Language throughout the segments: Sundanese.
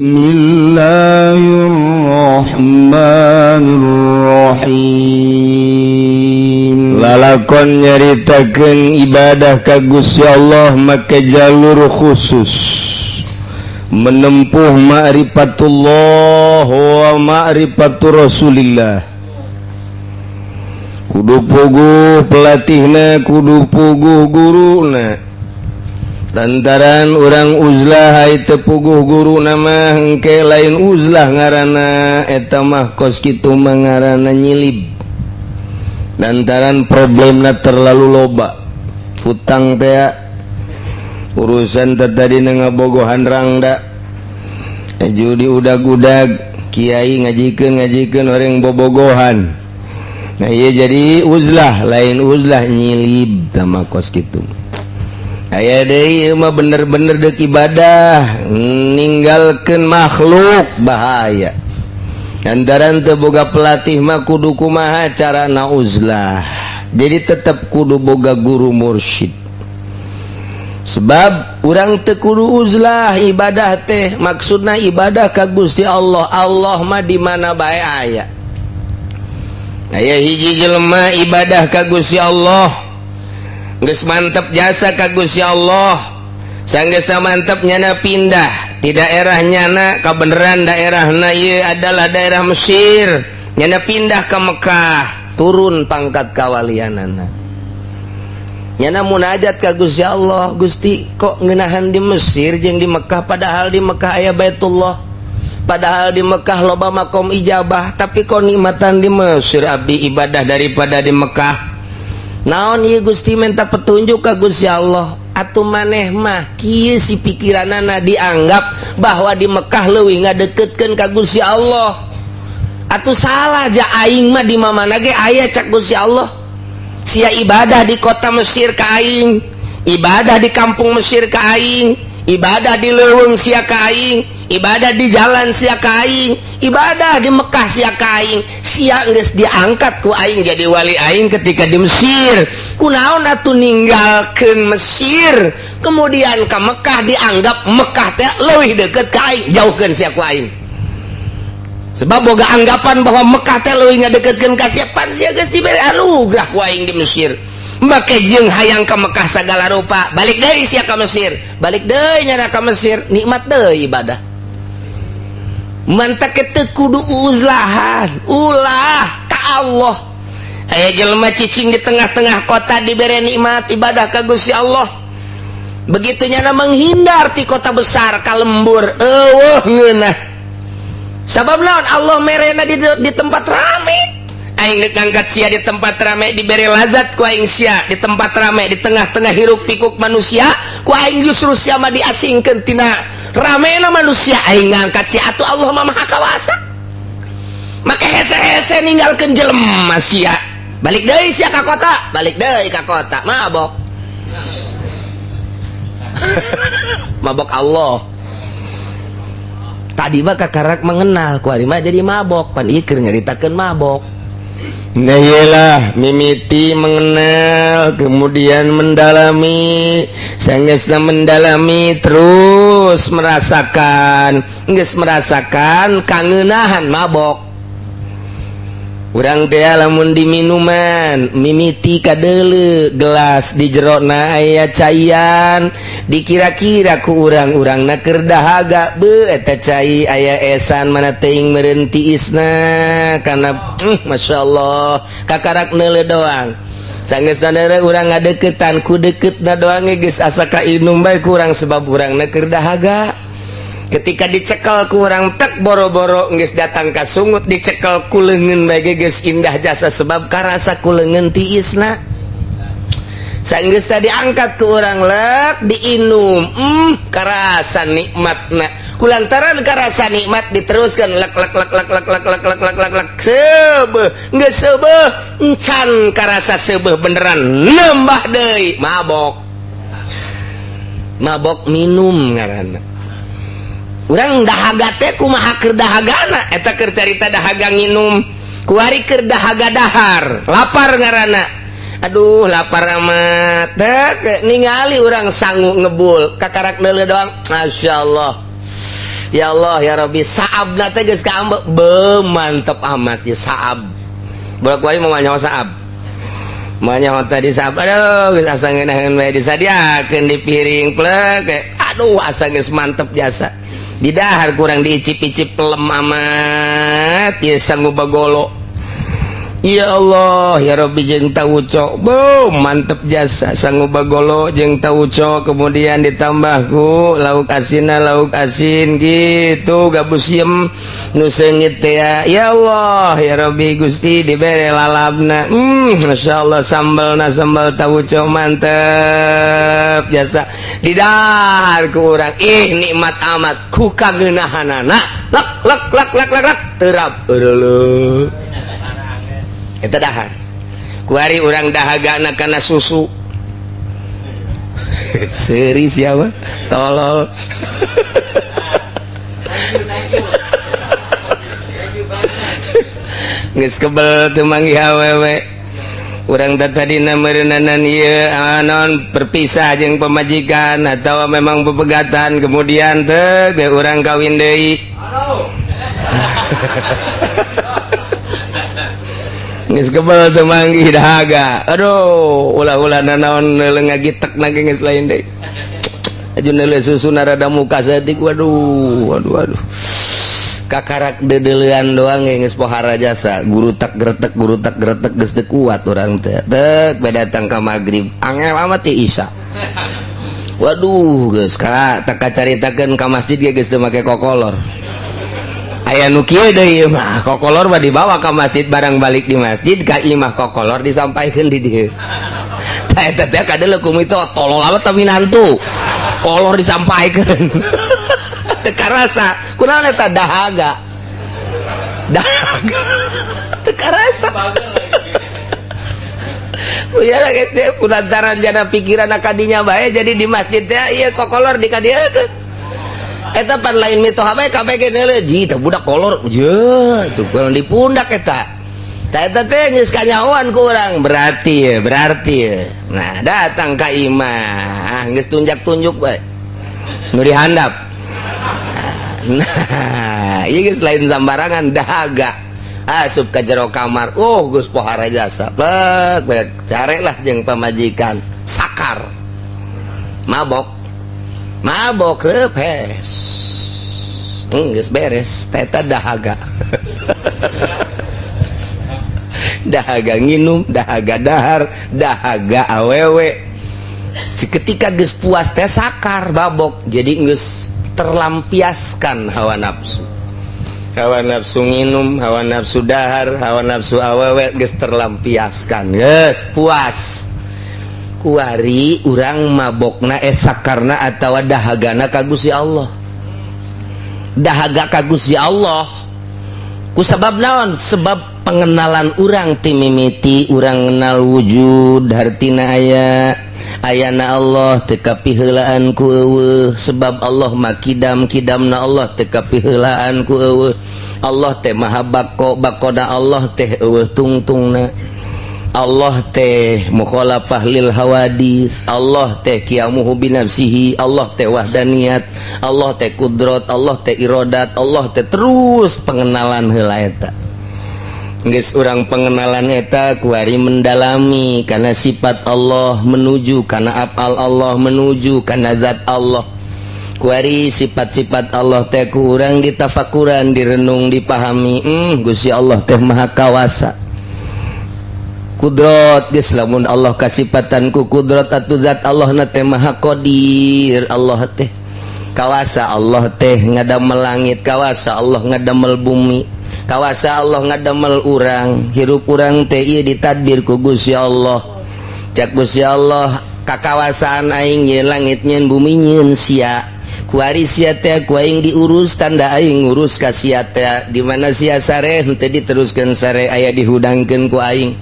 Bismillahirrahmanirrahim. Lalakon nyaritakeun ibadah ka Gusti Allah make jalur khusus menempuh ma'rifatullah wa ma'rifatur Rasulillah. Kudu puguh pelatihna, kudu puguh guruna. Lantaran urang uzlah hai teu puguh guru nama engke lain uzlah ngaranna, eta mah kos kitu mah ngaranna nyilib. Lantaran problemna terlalu loba, hutang teh, urusan tadi ngabogohan rangda, judi udag-udag, kiai ngajikeun ngajikeun orang bobogohan. Nah iya, jadi uzlah lain uzlah, nyilib sama kos kitu. Aya deui mah bener-bener dek ibadah ninggalkeun makhluk, bahaya. Lantaran teu boga pelatih mah kudu kumaha carana uzlah. Jadi tetap kudu boga guru mursyid. Sebab urang teu kudu uzlah ibadah teh, maksudna ibadah ka Gusti Allah. Allah mah di mana bae aya. Aya hiji jelema ibadah ka Gusti Allah, geus mantep jasa ka Gusti Allah, sanggeus mantep nyana pindah di daerah nyana, kabeneran daerahna ieu adalah daerah Mesir, nyana pindah ke Mekah, turun pangkat kawalianana. Nyana munajat ka Gusti Allah, "Gusti, kok ngeunahan di Mesir jeung di Mekah, padahal di Mekah aya Baitullah, padahal di Mekah loba makom ijabah, tapi kok nikmatan di Mesir abdi ibadah daripada di Mekah? Naon ieu, Gusti?" Minta petunjuk ka Gusti Allah. Atuh maneh mah kieu si pikiranana, dianggap bahwa di Mekah leuwih ngadeketkeun ka Gusti Allah. Atuh salah ja, aing mah di mana ge aya, cak Gusti Allah. Sia ibadah di kota Mesir ka aing, ibadah di kampung Mesir ka aing, ibadah di leuweung sia ka aing, ibadah di jalan sia ka aing, ibadah di Mekah sia ka aing. Sia geus diangkat ku aing jadi wali aing ketika di Mesir. Kunaon atuh ninggalkeun Mesir kemudian ke Mekah, dianggap Mekah teh leuwih deket ka aing? Jauhkeun sia ku aing, sebab boga anggapan bahwa Mekah teh leuwih ngadeketkeun ka sia. Pan sia geus dibere anugerah ku aing di Mesir, make jeung hayang ke Mekah segala rupa. Balik deui sia ka Mesir, balik deui nyana ka Mesir, nikmat deui ibadah. Mantak teu kudu uzlahan, ulah ka Allah. Aya jelema cicing di tengah-tengah kota, dibere nikmat ibadah ka Gusti Allah. Begitu nyana menghindar ti kota besar ka lembur, eueuh ngeunah. Sabab naon? Allah merena di tempat rame. Aing dek ngangkat sia di tempat rame, diberi lazat ku aing sia di tempat rame, di tengah-tengah hiruk pikuk manusia ku aing, justru sia mah diasingkeun tina ramena manusia, aing ngangkat sia. Atuh Allah mah Maha Kawasa. Maka hese-hese ninggalkeun jelema sia, balik deui sia ka kota, balik deui ka kota, mabok, mabok Allah. Tadi mah kakarak mengenal, kuari mah jadi mabok. Pan ieu keur nyaritakeun mabok. Nah iyalah, mimiti mengenal, kemudian mendalami, sanggeusna mendalami terus merasakan, geus merasakan kangeunahan, mabok. Urang teh lamun di minuman mimiti kadeuleu gelas, di jerona aya caian, dikira-kira ku urang-urang na keur dahaga, be eta cai aya esan, mana teuing meureun tiisna kana. Masya Allah, kakarak neuleu doang, sanggeus urang ngadeukeutan, ku deketna doang geus asa kainum bae kurang, sebab urang na keur dahaga. Ketika dicekel ku urang tek, boro-boro geus datang ka sungut, dicekel ku leungeun bae geus indah jasa, sebab karasa ku leungeun tiisna. Sanggeus tadi angkat ku urang lek diinum, karasa nikmatna. Kulantaran karasa nikmat diteruskan, lek lek lek lek lek lek lek lek lek lek lek, seubeuh, geus seubeuh, encan karasa seubeuh beneran, nambah deui, mabok. Mabok minum ngaranna. Urang dahaga teh kumaha keur dahagana? Eta keur carita dahaga nginum. Kuari keur dahaga dahar, lapar ngaranna. Aduh, lapar amat. Tek ningali urang sangu ngebul, kakarak neuleu doang, Masya Allah. Ya Allah ya Rabbi, saabna teh geus kaambek, be mantep amat ya saab. Bolak-balik mau nyawa saab. Mau nyawa tadi saab. Aduh, geus asa ngeunaheun bae disadiakeun di piring plek. Aduh, asa geus mantep jasa. Di dahar kurang diicip-icip pelem amat ya sangu bagolo. Ya Allah ya Rabbi jeung tauco, bo mantep jasa sangu bagolo jeung tauco, kemudian ditambah ku lauk asinna, lauk asin gitu, gabus siem nu seungit teh. Ya Allah ya Rabbi Gusti, dibere lalabna, Masya Allah, sambelna sambal tauco mantep jasa. Didahar ku urang, ih nikmat amat, ku kageunahanana lek lek lek lek lek lek terap eureuleuh. Eta dahar. Kuari urang dahagana kana susu. Seri siapa? Tolol. Geus kebel teu manggih awewe. Urang teh tadina meureunana ieu naon berpisah jeung pamajikan atawa memang pepegatan, kemudian teh ge urang kawin deui. Geus kebel teu manggih dahaga. Aduh, ulah-ulah nanaon neuleuh ngagitek na ge geus lain deui. Aju neuleuh susuna rada muka saeutik, waduh, waduh, waduh. Kakarak dedeulean doang ge geus pohara jasa. Gurutak gretek, gurutak gretek geus teu kuat urang teh. Tek bae datang ka magrib, angel amat teh isya. Waduh, geus ka tak kacaritakeun ka masjid ge geus teu make kokolor. Aya nu kieu deui mah, kokolor mah dibawa ka masjid, barang balik di masjid ka imah kokolor disampaikan di dieu. Tah eta teh kadeuleu ku itu tolol amat tapi minantu. Kolor disampaikan. Teu karasa. Kunaon eta dahaga? Dahaga. Teu karasa. Uya geus teh kulantaran jana pikiran kadinya bae jadi di masjid teh ieu kokolor di kadieu. Eta pan lain mitoha bae kabeh ge neuleuh ji teh budak kolor je tuh kalau di pundak eta. Tah eta teh geus kanyahoan ku urang berarti ya, berarti ya. Nah, datang ka imah geus tunjak-tunjuk bae. Nu dihandap. Nah, ieu geus lain sambarangan dahaga. Asup ka jero kamar, oh geus pohara jasa. Plek, plek carelah jeung pamajikan sakar. Mabok. Mabok repes. Geus beres, teta dahaga. Dahaga nginum, dahaga dahar, dahaga awewe. Seketika geus puas teh sakar babok, jadi geus terlampiaskan hawa nafsu. Hawa nafsu nginum, hawa nafsu dahar, hawa nafsu awewe geus terlampiaskan. Geus puas. Kuari urang mabokna sakarna atawa dahagana ka Gusti Allah. Dahaga ka Gusti Allah. Ku sebab naon? Sebab pengenalan urang ti mimiti urang kenal wujud hartina aya ayana Allah teu kapiheulaan ku eueuh, sebab Allah mah kidam, kidamna Allah teu kapiheulaan ku eueuh. Allah teh maha bako, bakoda Allah teh eueuh tungtungna. Allah teh mukhalafah lil hawadis, Allah teh qiyamuhu binafsihi, Allah teh wahdaniyat, Allah teh kudrat, Allah teh irodat, Allah teh terus pengenalan heula eta. Geus urang pengenalan eta kuari mendalami kana sifat Allah, menuju kana afal Allah, menuju kana zat Allah. Kuari sifat-sifat Allah teh ku urang ditafakuran, direnung, dipahami. Gusti Allah teh maha kawasa. Kudrat geus lamun Allah kasipatan ku kudrat atuh zat Allah na teh maha qadir. Allah teh kawasa, Allah teh ngadamel langit, kawasa Allah ngadamel bumi, kawasa Allah ngadamel urang, hirup urang teh ieu ditadbir ku Gusti Allah. Cak Gusti Allah kakawasaan aing nyeun langit nyeun bumi nyeun sia. Kuari sia teh ku aing diurus, tanda aing ngurus ka sia teh, di mana sia sare henteu diteruskeun sare, aya dihudangkeun ku aing.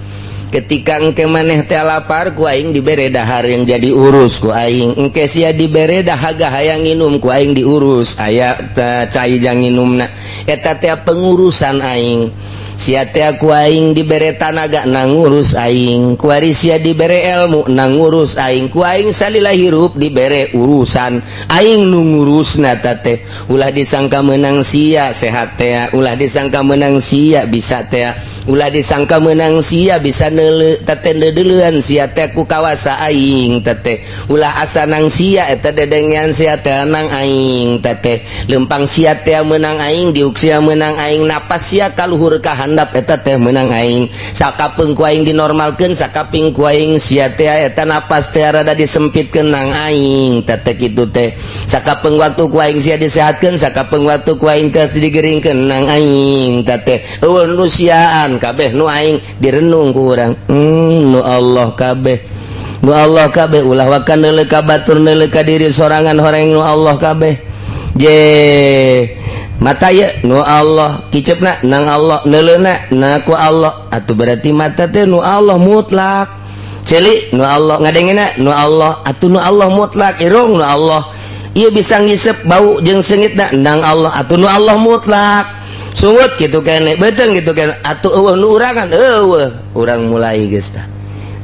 Ketika engke maneh teh lapar ku aing dibere dahar yang jadi urus ku aing, engke sia dibere dahaga hayang nginum ku aing diurus aya cai jang nginumna. Eta teh pengurusan aing. Sia teh ku aing dibere tanaga na ngurus aing, kuari sia dibere ilmu na ngurus aing, ku aing salila hirup dibere urusan aing nu ngurusna teh. Ulah disangka menang sia sehat teh, ulah disangka menang sia bisa teh, ulah disangka menang sia bisa neuleu teh, deudeuleun sia teh ku kawasa aing teh. Ulah asa nang sia eta dedengean sia teh nang aing teh. Lempang sia teh menang aing, diuk sia menang aing, napas sia kaluhur ka handap eta teh menang aing. Sakapeung ku aing dinormalkeun, sakaping ku aing sia teh eta napas teh rada disempitkeun nang aing teh kitu teh. Sakapeung waktu ku aing sia disehatkeun, sakapeung waktu ku aing teh digeringkeun nang aing teh. Euweuh nu siaan, kabeh nu aing. Direnung ku urang, nu Allah kabeh, nu Allah kabeh. Ulah waka neuleu ka batur, neuleu ka diri sorangan, horeng nu Allah kabeh. Je mata ya nu Allah, kicepna nang Allah, neuleuna na ku Allah. Atuh berarti mata teh nu Allah mutlak, ceuli nu Allah, ngadengena nu Allah, atuh nu Allah mutlak, irung nu Allah, ieu bisa ngisep bau jeung seungitna nang Allah, atuh nu Allah mutlak, sungut gitu kene, beuteung gitu kene, atuh euweuh nu urangan, euweuh. Urang mulai geus tah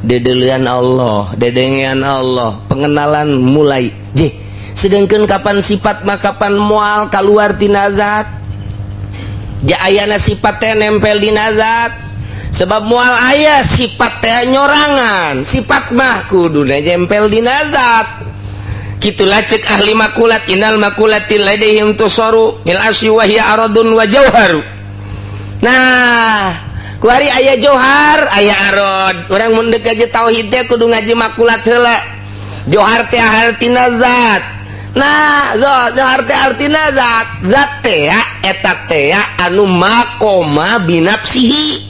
dedeulean Allah, dedengean Allah, pengenalan mulai. Je sedangkan kapan sifat mah kapan moal keluar tina zat? Ja ayana sifat teh nempel dina zat, sebab moal aya sifat teh nyorangan. Sifat mah kuduna nempel dina zat. Gitulah cek ahli makulat, innal makulati ladaihim tusaru mil asyi wa hiya aradun wa jauharu. Nah, kuari aya johar, aya arad. Urang mun deuk ngaji tauhid teh kudu ngaji makulat heula. Johar teh artina zat. Nah, johar teh artina zat. Zat teh eta teh anu maqoma binafsihi.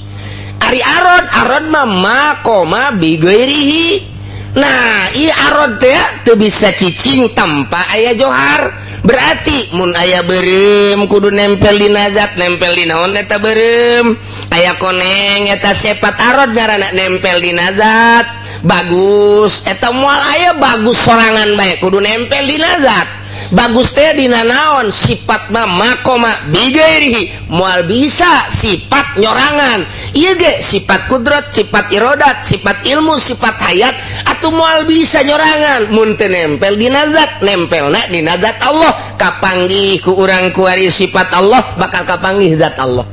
Ari arad, arad mah maqoma bigairihi. Nah, ieu arad teh teu bisa cicing tanpa aya johar. Berarti mun aya beureum kudu nempel dina zat, nempel di naon eta beureum. Aya koneng eta sifat arad ngaranna, nempel dina zat. Bagus eta moal aya bagus sorangan bae, kudu nempel dina zat. Bagus teh dina naon? Sifat mah maqoma bigairihi, moal bisa sifat nyorangan. Ieu ge sifat kudrat, sifat irodat, sifat ilmu, sifat hayat, atuh moal bisa nyorangan mun teu nempel dina zat. Nempelna dina zat Allah, kapanggih ku urang kuari sifat Allah, bakal kapanggih zat Allah.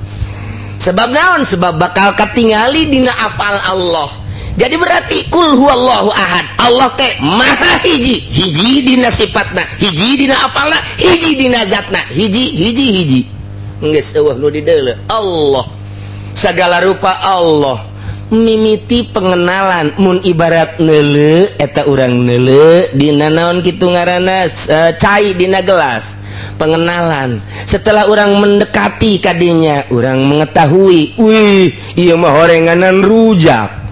Sebab naon? Sebab bakal katingali dina afal Allah. Jadi berarti kul huwallahu ahad, Allah teh maha hiji, hiji dina sifatna, hiji dina afalna, hiji dina zatna, hiji hiji hiji. Geus euweuh nu dideuleu, Allah segala rupa Allah. Mimiti pengenalan mun ibarat neuleu eta urang neuleu dina naon kitu ngaranna, cai dina gelas. Pengenalan, setelah orang mendekati kadinya, orang mengetahui, wih, ieu mah horenganan rujak.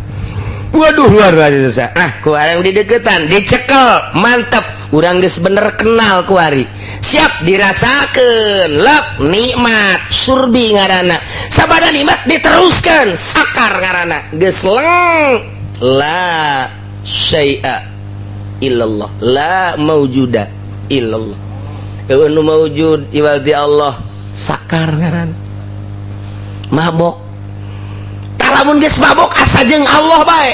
Waduh, luar biasa. Ah, ku urang dideketan, dicekel, mantap. Urang geus bener kenal kuari, siap dirasakeun lep nikmat, surbi ngaranna. Sabada nikmat diteruskan, sakar ngaranna, geus leng, la syai'a illallah, la maujuda illallah. Euweuh nu maujud iwal Allah, sakar ngaranna, mabok. Lamun geus mabok asa jeung Allah bae,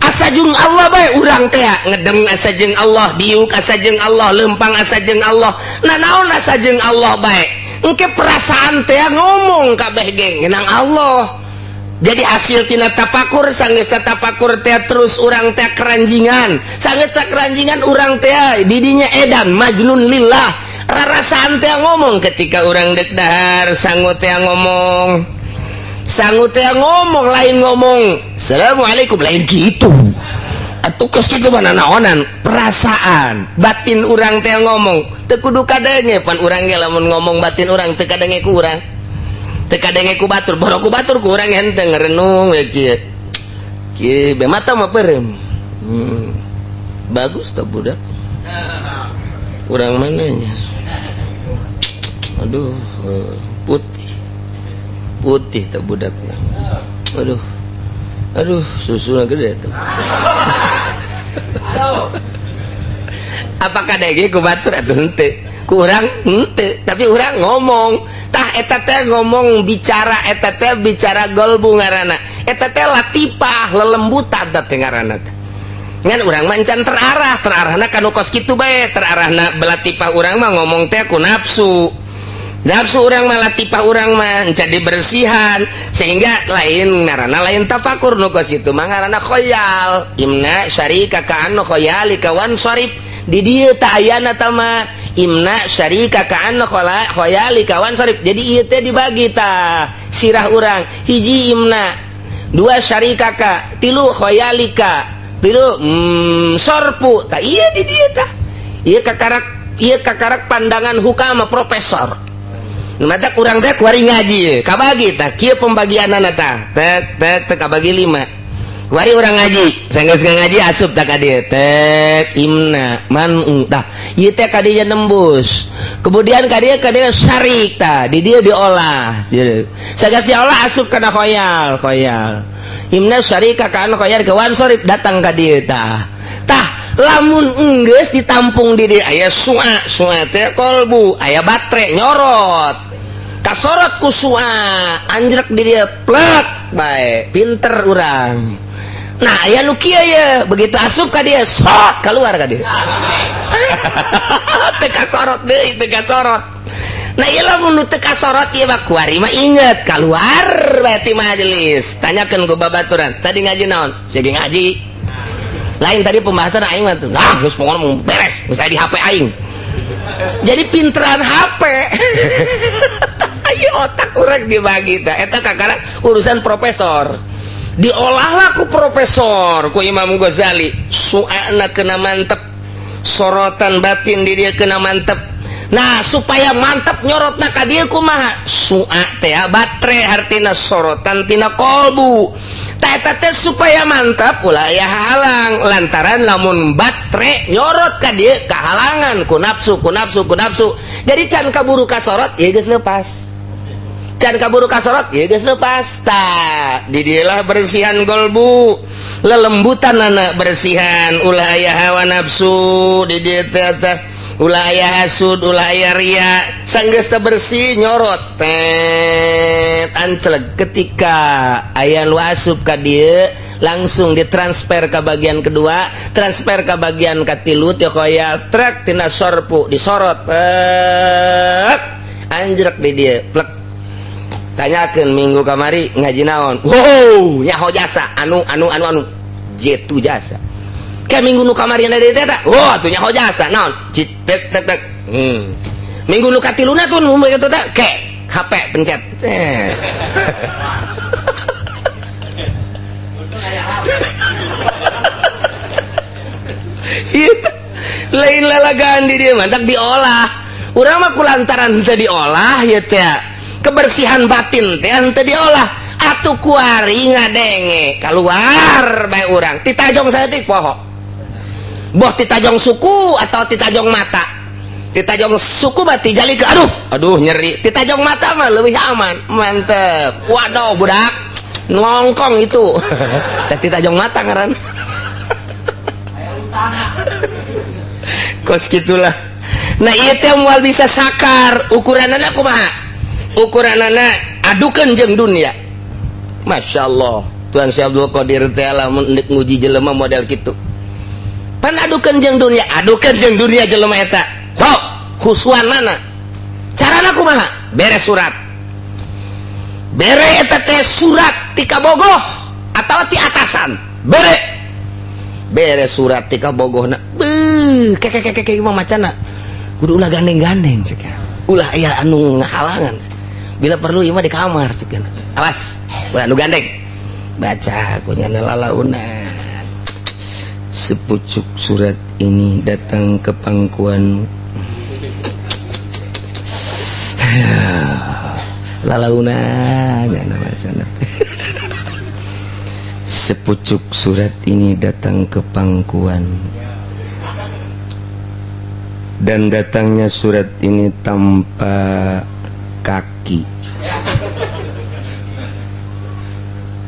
asa jeung Allah bae. Urang teh ngedeng asa jeung Allah, diuk asa jeung Allah, lempang asa jeung Allah. Nah, naon asa jeung Allah bae? Engke perasaan teh ngomong kabeh ge ngenang Allah. Jadi hasil tina tapakur, sanggeus tapakur teh terus urang teh keranjingan, sanggeus keranjingan urang teh didinya edan majnun lillah. Rarasaan teh ngomong ketika urang dek dahar, sangu teh ngomong, sangu teh ngomong, lain ngomong assalamualaikum, lain gitu atuh. Kos kitu mana naonan perasaan batin urang teh ngomong, teu kudu kadenge. Pan urang ge lamun ngomong batin urang teu kadenge ku urang, teu kadenge ku batur, boro ku batur, ku urang henteu. Ngerenung we kieu kieu be, mata mah peureum. Bagus tuh budak, urang mananya? Aduh, putih putih tuh budaknya. Aduh aduh, susunya gede tuh. Apakah dege ku batur atuh henteu? Ku urang henteu, tapi urang ngomong. Tah eta teh ngomong bicara, eta teh bicara golbu ngaranna. Eta teh latipah lelembutan teh ngaranna teh. Ngan urang mah encan terarah, terarahna ka nu kos kitu bae, terarahna belatipah urang mah ngomong teh ku nafsu. Nafsu urang mah latipah urang mah encan dibersihan sehingga lain ngaranna lain tafakur nu kos kitu mah ngaranna khoyal. Imna syarika ka anu khoyalika wan sarif. Di dieu tah ayana tah mah imna syarika ka anu khoyalika wan sarif. Jadi ieu teh dibagi tah sirah urang hiji imna, dua syarika ka, tilu khoyalika, tilu sorpu. Tah ieu di dieu tah ieu kakarak pandangan hukama profesor. Mata kurang teh kuari ngaji kabagi tah kieu pembagianana tah tek tek tek kabagi 5. Kuari urang ngaji sanggeus ngaji asup tah ka dieu tek imna man tah ieu teh ka dieu nembus. Kemudian ka dieu syarik tah di dieu diolah. Sanggeus diolah asup kana khoyal khoyal. Imna syarika ka anu khoyal ke wan sarif datang ka dieu tah. Tah lamun enggeus ditampung di dieu aya su'a, su'a teh kolbu, aya batre nyorot. Kasorot ku su'a anjrek di dieu plek bae, pinter urang. Nah aya nu kieu ye, begitu asup ka dieu sok keluar ka dieu. Teu kasorot deui, teu kasorot. Nah ieu lamun nu teu kasorot ieu mah kuari mah inget keluar bae ti majelis. Tanyakeun ku babaturan, tadi ngaji naon? Sia ge ngaji. Lain tadi pembahasan aing mah tuh. Nah, geus pokona mau beres, geus aya di HP aing. Jadi pinteran HP. Ayo otak urang dibagi tah. Eta kakara urusan profesor. Diolahlah ku profesor ku Imam Ghazali. Su'ana kena mantep, sorotan batin di dia kena mantep. Nah supaya mantep nyorotna ka dieu kumaha? Su'a teh batre hartina sorotan tina kolbu. Tah eta teh supaya mantep ulah aya halang, lantaran lamun batre nyorot ka dieu kahalangan ku nafsu ku nafsu ku nafsu. Jadi can kaburu kasorot ieu geus lepas. Can kaburu kasorot ieu geus lepas. Tah di dieu bersihan golbu, lelembutan anak bersihan ulah aya hawa nafsu di dieu teh tah. Ulah aya hasud, ulah aya ria. Sanggeus teh bersih nyorot tet anceleg. Ketika aya nu asup ka dieu langsung ditransfer ke bagian kedua, transfer ke bagian katilu teh khoyal trek tina sorpu disorot plek anjrek di dieu plek. Tanyakeun minggu kamari ngaji naon? Wow, nyaho jasa anu anu anu anu jitu jasa. Kayak minggu nu kamari dari teh tah, wah atuh nyaho jasa naon? Cit tek tek tek. Minggu nu katiluna tuh nu kitu teh ke HP pencet. Itu lain lalagaan di dieu mah tak diolah. Urang mah kulantaran teu diolah ieu teh. Kebersihan batin teh henteu diolah. Atuh kuari ngadenge keluar bae urang. Titajong saeutik poho. Boh titajong suku atau titajong mata. Titajong suku mah tijali ke aduh, aduh nyeri. Titajong mata mah lebih aman. Mantep. Waduh budak nongkong itu. Teh titajong mata ngaran. Kos gitulah. Nah ieu teh moal bisa sakar ukuranana kumaha? Ukuranana adukeun jeung dunia. Masya Allah, Tuhan Syekh Abdul Qadir teh lamun deuk nguji jelema model kitu. Pan adukeun jeung dunia, adukeun jeung dunia jelema eta. Sok husuanana. Carana kumaha? Bere surat. Bere eta teh surat ti kabogoh atawa ti atasan. Bere. Bere surat ti kabogohna. Beuh, keke ieu mah macana. Kudu ulah gandeng-gandeng cek. Ulah aya anu ngahalangan. Bila perlu ieu mah di kamar cek. Awas, ulah anu gandeng. Baca ku nyana lalaunan. Sepucuk surat ini datang ke pangkuanmu. Lalaunan nyana macana. Sepucuk surat ini datang ke pangkuan. Dan datangnya surat ini tanpa kaki,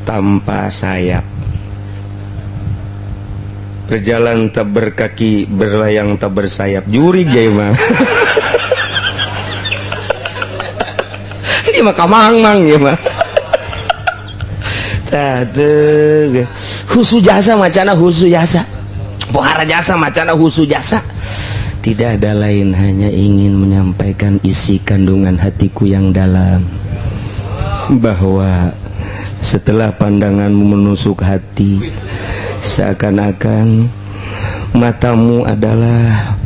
tanpa sayap. Berjalan tak berkaki, berlayang tak bersayap. Jurig ya mah. Ini mah kamang-mang ya mah. Tah teu. Husu jasa macana husu jasa. Pohara jasa macana husu jasa. Tidak ada lain, hanya ingin menyampaikan isi kandungan hatiku yang dalam, bahwa setelah pandanganmu menusuk hati, seakan-akan matamu adalah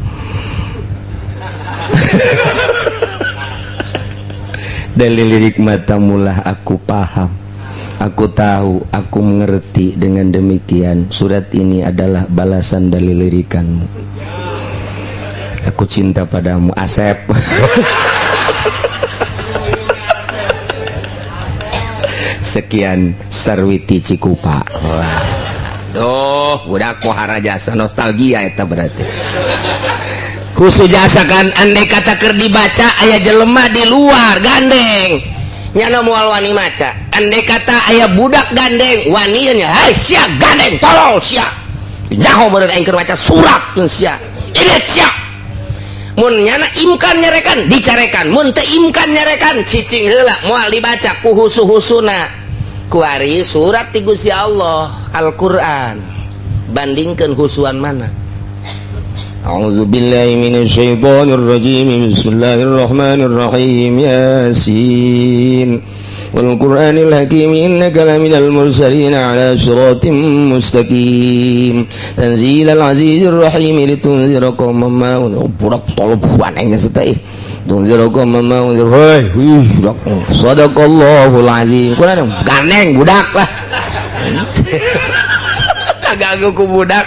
dari lirik matamulah aku paham, aku tahu, aku mengerti. Dengan demikian surat ini adalah balasan dari lirikanmu. Aku cinta padamu, Asep. Sekian Sarwiti Cikupa. Wah. Duh, budak kohara jasa nostalgia eta berarti. Khusus jasa kan andai kata keur dibaca aya jelema di luar gandeng. Nyana moal wani maca. Andai kata aya budak gandeng, wani nya, "Hai sia gandeng, tolol sia." Nyaho meureun aing keur maca surat jeung sia. Ieu sia. Mun nyana imkan nyarekan dicarekan, mun teu imkan nyarekan cicing heula moal dibaca ku husu-husuna. Kuari surat ti Gusti Allah Al-Qur'an. Bandingkeun husuan mana? A'udzubillahi minasyaitonir rajim. Bismillahirrahmanirrahim. Yasin wal Qur'anil Hakim, innaka laminal mursalin ala siratim mustaqim, tanzilal azizir rahim, litunzira qauman ma budak tolobuan aing teh tunzira qauman ma unzir. Hei, budak, sadaqallahul azim. Kunaon gandeng budak lah. Kaganggu ku budak.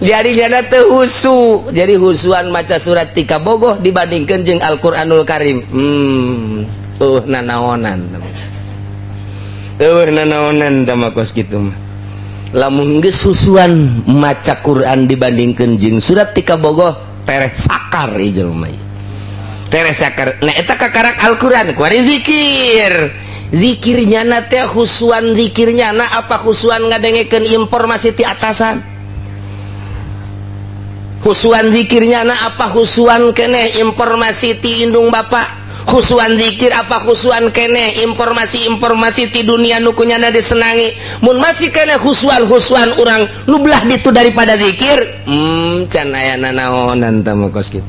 Jadi nyana teu husu. Jadi husuan maca surat Tika Bogoh dibandingkeun jeung Al-Qur'anul Karim. Nanaonan. Nanaonan tama kos kitu mah. Lamun geus husuan maca Quran dibandingkeun jeung surat Tika Bogoh, tereh sakar ieu jelema ieu. Tereh sakar. Nah eta kakarak Al-Qur'an kuari zikir. Zikir nyana teh husuan zikir nyana apa husuan ngadengekeun informasi ti atasan? Husuan zikir nyana apa husuan keneh informasi ti indung bapak? Khusuan zikir apa khusuan keneh informasi-informasi ti dunia nu kunyana disenangi? Mun masih keneh khusuan-khusuan urang nu belah ditu daripada zikir, can aya nanaonan tah mah kos kitu.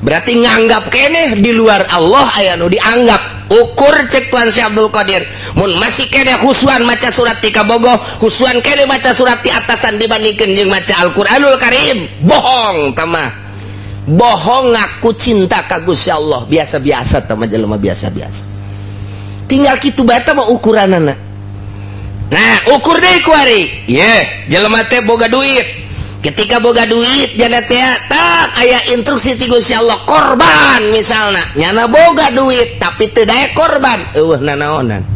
Berarti nganggap keneh di luar Allah aya nu dianggap. Ukur cek Tuan Syekh Abdul Qadir, mun masih keneh khusuan maca surat Tika Bogoh, khusuan keneh maca surat ti atasan dibandingkeun jeung maca Al-Qur'anul Karim, bohong tah mah. Bohong ngaku cinta ka Gusti Allah, biasa-biasa tah mah jelema biasa-biasa. Tinggal kitu bae tah mah ukuranana. Nah, ukur deui ku ari. Ye, jelema teh boga duit. Ketika boga duit jana teh tak aya instruksi ti Gusti Allah korban misalna. Nyana boga duit tapi teu daek korban, eueuh nanaonan.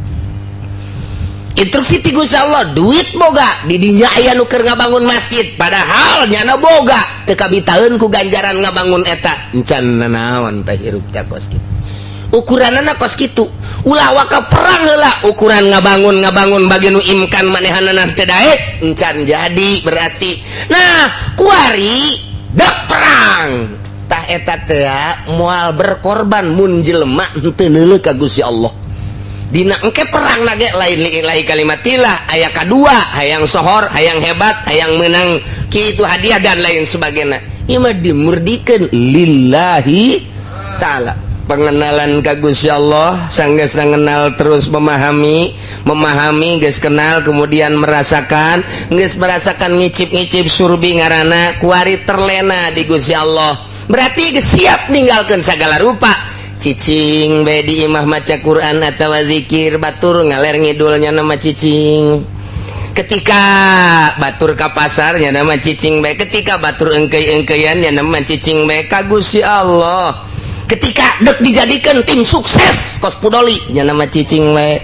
Instruksi ti Gusti Allah duit boga di dinya aya nu keur ngabangun masjid, padahal nyana boga teu kabitaeun ku ganjaran ngabangun eta. Encan nanaon teh hirup teh kos kitu. Ukuranana kos kitu. Ulah waka perang heula ukuran ngabangun bagi nu imkan manehanana teu daek encan jadi berarti. Nah, kuari dak perang. Tah eta teh moal berkorban mun jelema henteu neuleuh ka Gusti Allah. Dina engke perang lagi lain lillahi kalimatillah aya kadua hayang sohor hayang hebat hayang menang kitu hadiah dan lain sebagainya. Ieu mah dimurdikeun lillahi ta'ala. Pengenalan ka Gusti Allah sanggeus ngenal terus memahami geus kenal kemudian merasakan geus merasakan ngicip-ngicip surbi ngaranna kuari terlena di Gusti Allah. Berarti geus siap ninggalkeun sagala rupa. Cicing bae di imah maca Quran atawa zikir batur ngaler ngidulnya nama cicing. Ketika batur ka pasar nya nama cicing bae, ketika batur engkei-engkeian nya nama cicing bae ka Gusti Allah. Ketika dek dijadikan tim sukses kos pudoli nya nama cicing bae.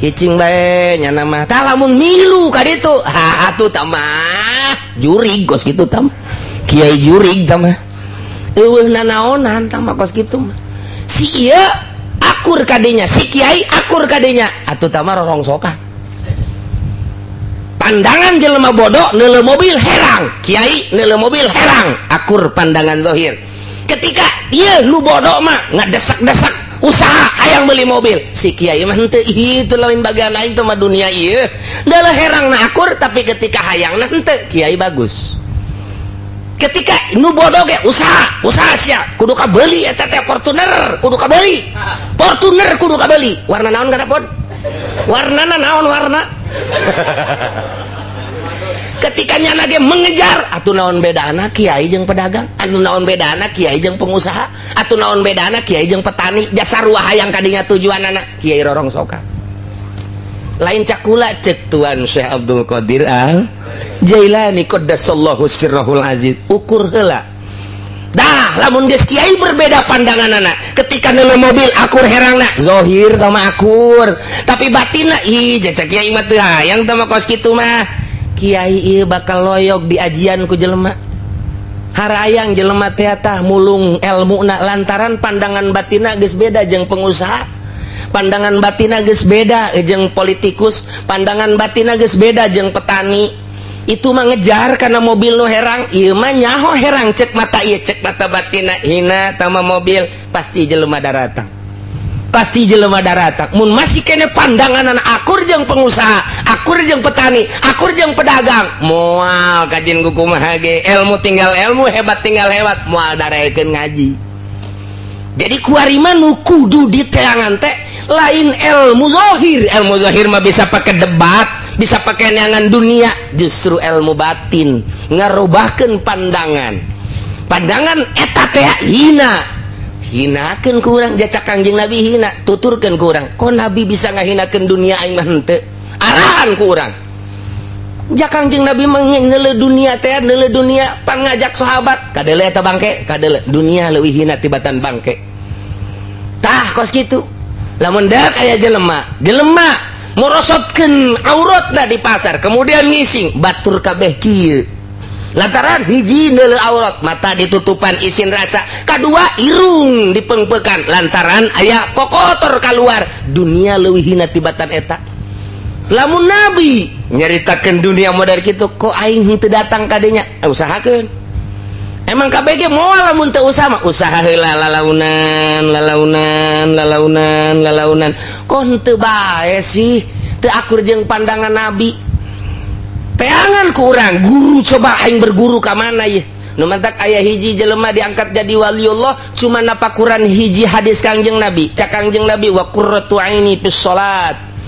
Cicing bae nya nama tah lamun milu ka ditu ha atuh tah mah jurig kos kitu tah mah. Kiai jurig tah mah. Eueuh nanaonan tah mah kos kitu mah. Si ieu akur kadenya, si kiai akur kadenya, atuh tah mah rorongsokan. Pandangan jelema bodoh, neuleuh mobil herang. Kiai neuleuh mobil herang, akur pandangan zahir. Ketika ieu nu bodoh mah ngadesak-desak usaha hayang beli mobil, si kiai mah henteu, itu lain bagian lain tuh mah dunia ieu. Dalah herang na akur, tapi ketika hayang na henteu, kiai bagus. Ketika nu bodoh ge usaha, usaha sia kudu kabeli eta teh Fortuner, kudu kabeli Fortuner, kudu kabeli. Warna naon kana pon? Warnana naon warna? Ketika nyana ge mengejar, atuh naon bedana kiai jeung pedagang? Atuh naon bedana kiai jeung pengusaha? Atuh naon bedana kiai jeung petani? Jasa ruah hayang kadinya tujuanana, kiai rorong soka. Lain cakula, cek Tuan Syekh Abdul Qadir Al Jailani qaddasallahu sirrahul aziz, ukur heula dah. Lamun geus kiai berbeda pandangan anak, ketika neuleuh mobil akur herangna, zohir sama akur, tapi batinna, ih, jejak kiai mah teu hayang teh mah kos kitu mah. Kiai ieu bakal loyog di ajian ku jelema. Harayang jelema teh tah mulung elmuna lantaran pandangan batina geus beda jeung pengusaha, pandangan batina geus beda jeung politikus, pandangan batina geus beda jeung petani. Itu mah ngejar karena mobil nu herang, ieu mah nyaho herang cek mata ieu, cek mata batina hina tama mobil. Pasti jelema daratang, pasti jelema daratang. Mun masih kene pandangan anak akur jeung pengusaha, akur jeung petani, akur jeung pedagang, moal kajin kumaha ge, ilmu tinggal ilmu, hebat tinggal hebat, moal darekeun ngaji. Jadi kuari mah nu kudu diteangan teh lain ilmu zahir. Ilmu zahir mah bisa pakai debat, bisa pakai neangan dunia. Justru ilmu batin ngarubahkeun pandangan. Pandangan eta teh hina, hinakeun ku urang. Jacak Kangjeng Nabi hina, tuturkeun ku urang. Kok Nabi bisa ngahinakeun dunia, aing mah henteu? Arahan ku urang. Ja Kangjeng Nabi neuleuh dunia teh, neuleuh dunia pangajak sahabat, kadele eta bangke, kadele dunia leuwih hina tibatan bangke. Tah, kos kitu. Lamun dak aya jelema, jelema morosotkeun auratna di pasar, kemudian ngising, batur kabeh kieu. Lantaran hiji, neuleuh aurat mata ditutupan isin rasa, kadua, irung dipengpekan lantaran aya kokotor keluar. Dunia leuwih hina tibatan eta. Lamun Nabi nyaritakeun dunia model kitu, kok aing henteu datang kadinya? Eh, usahakeun. Emang KBG moal lamun teu usaha mah. Usaha heula, lalaunan, lalaunan, lalaunan, lalaunan, kok henteu bae sih, teu akur jeung pandangan Nabi. Teangan kurang guru, coba aing berguru ka mana ye? Nu mantak aya hiji jelema diangkat jadi waliullah cuma napakuran hiji hadis Kangjeng Nabi. Cak Kangjeng Nabi, wa qurratu aini fis salat.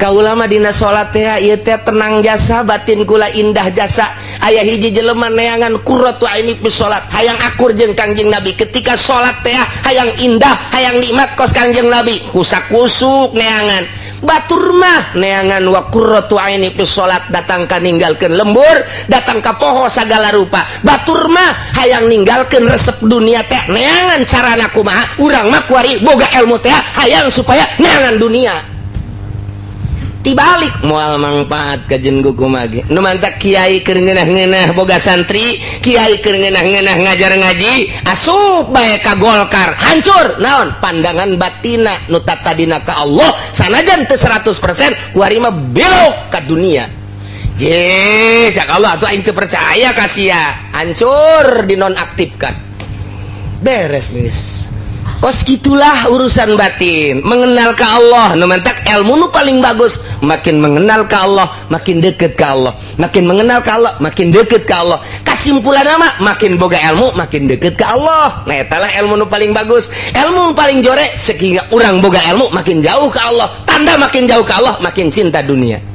Kaula mah dina salat teh ieu teh tenang jasa, batin kula indah jasa. Aya hiji jelema neangan qurratu aini fis salat, hayang akur jeung Kangjeng Nabi. Ketika salat teh hayang indah, hayang nikmat kos Kangjeng Nabi, kusak-kusuk neangan. Batur mah neangan wa qurratu aini fis salat, datang ka ninggalkeun lembur, datang ka poho sagala rupa. Batur mah hayang ninggalkeun resep dunia teh, neangan carana kumaha. Urang mah kuari boga ilmu teh hayang supaya neangan dunia, tibalik moal mangfaat kajen kumaha ge. Nu mantak kiai keur ngeunah-ngeunah boga santri, kiai keur ngeunah-ngeunah ngajar ngaji, asup bae ka Golkar, hancur. Naon? Pandangan batina nu tadina ka Allah sanajan teu 100%, kuari mah belok ka dunia. Je, cak Allah atuh aing teu percaya ka sia, hancur, dinonaktifkan, beres geus. Kos gitulah urusan batin, mengenal ke Allah. Nu mantak ilmu nu paling bagus, makin mengenal ke Allah makin deket ke Allah, makin mengenal ke Allah makin deket ke Allah. Kesimpulan nama, makin boga ilmu makin deket ke Allah. Nah, etalah ilmu nu paling bagus. Ilmu nu paling jorek, sehingga orang boga ilmu makin jauh ke Allah. Tanda makin jauh ke Allah, makin cinta dunia.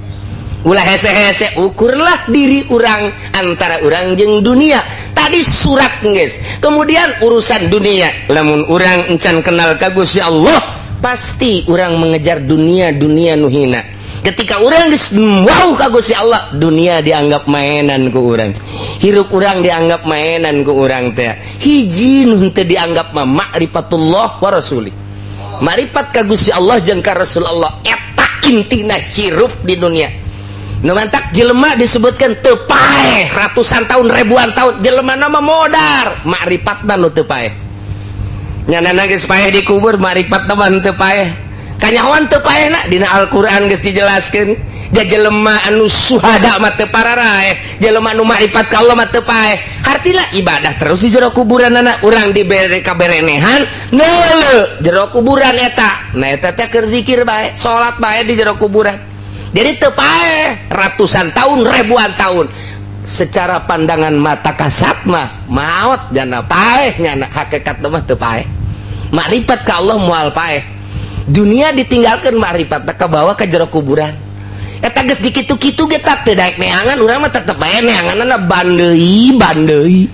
Ulah hese-hese, ukurlah diri orang antara orang jeung dunia. Tadi surat guys, kemudian urusan dunia. Lamun orang encan kenal ka Gusti Allah, pasti orang mengejar dunia, dunia nu hina. Ketika orang geus wow ka Gusti Allah, dunia dianggap mainan ku urang, hirup urang dianggap mainan ku urang teh. Hiji nu henteu dianggap mah ma'rifatullah wa rasuli, makrifat ka Gusti Allah jeung ka Rasul Allah. Eta intina hirup di dunia. Nu mantak jelema disebutkan teu paeh ratusan tahun, ribuan tahun, jelema nama modar, makrifat nu teu paeh. Nyana geus paeh dikubur, makrifat mah teu paeh. Kanyahoan teu paehna dina Al-Qur'an geus dijelaskeun. Jelema anu suhada mah teu pararaeh, jelema anu makrifat ka Allah mah teu paeh. Hartina ibadah terus di jero kuburanana, urang dibere kaberenehan neuleu jero kuburan eta. Nah eta teh keur zikir bae, salat bae di jero kuburan. Jadi teu paeh ratusan tahun, ribuan tahun. Secara pandangan mata kasat mah maot jana paeh nyana, hakikat mah teu paeh. Makrifat ka Allah moal paeh. Dunia ditinggalkan makrifat ka bawa ke jero kuburan. Eta geus dikitu-kitu ge teu daek neangan, urang mah tetep bae neanganna bandeui bandeui.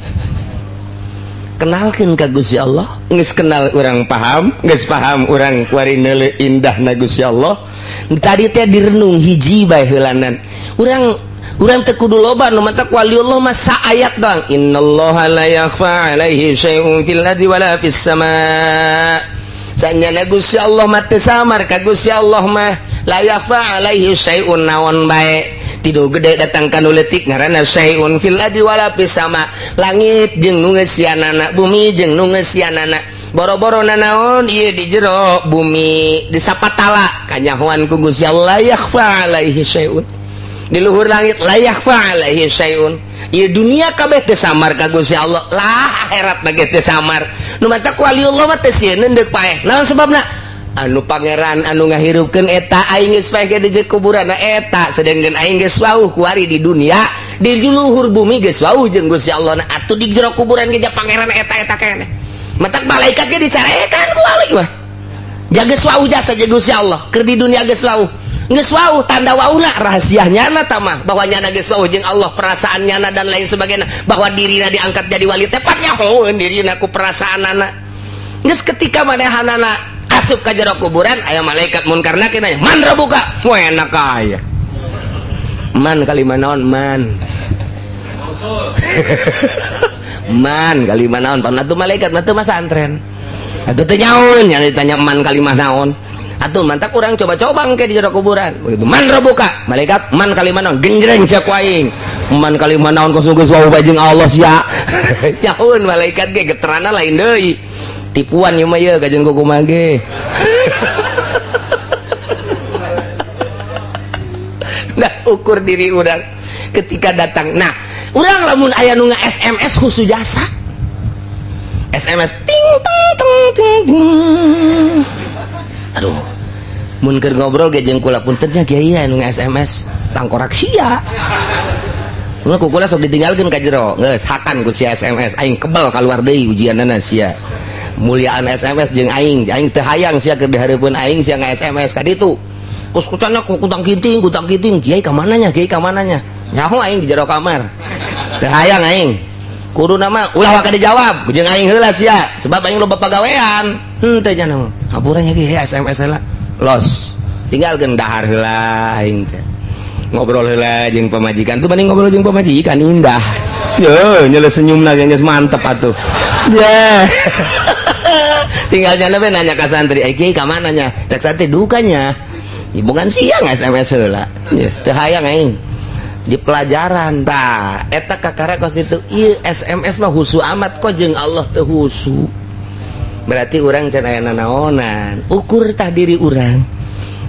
Kenalkeun ka Gusti Allah, geus kenal urang paham, geus paham urang kuari neuleuh indahna Gusti Allah. Tadi teh direnung hiji bae heulanan. Urang teu kudu loba nu matak waliullah mah saayat doang. Innallaha la yakhfa alaihi syai'un fil ardi wala fis samaa. Sanyana Gusti Allah mah teu samar ka Gusti Allah mah, la yakhfa alaihi syai'un naon bae. Tidur gede datang ka nu leutik ngaranna syai'un fil ardi wala fis sama. Langit jeung nu ngeusianana, bumi jeung nu ngeusianana. Boro-boro nanaon ieu di jero bumi di sapatala kanyahoan ku Gusti Allah, la yakhfa alaihi syai'un. Di luhur langit la yakhfa alaihi syai'un. Ieu dunia kabeh teu samar ka Gusti Allah, lah akhirat ge teu samar. Nu matak waliullah mah teu sieun deuk paeh. Naon sebabna? Anu pangeran anu ngahirupkeun eta aing geus paeh ge di kuburan eta, sedengkeun aing geus wauh kuari di dunia, di luhur bumi geus wauh jeung Gusti Allah. Nah atuh di jero kuburan ge pangeran eta-eta keneh. Matak malaikat ge dicarekan ku wali mah. Jaga wauh jasa jeung Gusti Allah, keur di dunia geus wauh. Geus wauh tanda wauhna rahasia nyana tamah bahwa nyana geus wauh jeung Allah, perasaan nyana dan lain sebagainya, bahwa dirina diangkat jadi wali teh nyahoeun dirina ku perasaanana. Geus ketika manehanana asup ka jero kuburan aya malaikat munkar nakir nanya, "Man rabbuka?" Wah enak aya. Man kalimah naon man? Man kalimah naon? Pan atuh malaikat mah teu masantren. Atuh teu nyaun nya ditanya man kalimah naon. Atuh mantak urang coba-coba engke di jero kuburan. Begitu man rabbuka, malaikat man kalimah naon? Genjreng sia ku aing. Man kalimah naon kos geus wauh bae jeung Allah sia. Nyaun malaikat ge geterana lain deui. Tipuan ieu mah ieu kajeun kumaha ge. Nah ukur diri urang ketika datang. Nah urang lamun aya nu nge-SMS khusus jasa. SMS ting teng teng ting ting. Aduh, mun keur ngobrol ge jeung kula punten nya kiai anu nge-SMS tangkorak sia. Mun ku kula sok ditinggalkeun ka jero, geus hakan ku sia SMS, aing kebel kaluar deui ujianana sia. Muliaan SMS jeung aing, aing teu hayang sia keur dihareupeun aing sia nge-SMS ka ditu. Kus kucana kutang kiting, kiai ka mananya, kiai ka mananya. Nyaho aing di jero kamar. Teu hayang aing. Kudu nama ulah waka dijawab jeung aing heula sia, sebab aing loba pagawean. Henteu nya hampura nya ge SMS heula. Los. Tinggalkeun dahar heula aing teh. Ngobrol heula jeung pamajikan tuh banding ngobrol jeung pamajikan indah. Yo, nyele senyumna ge geus mantep atuh. Yeah. Tinggal nyana we nanya ka santri, "Eh kiai ka mana nya?" Cek santri dukanya. Bukan siang SMS heula. Teu hayang aing. Di pelajaran tah eta kakara kos itu ieu SMS mah husu amat kok jeung Allah teu husu. Berarti urang can aya nanaonan. Ukur tah diri urang.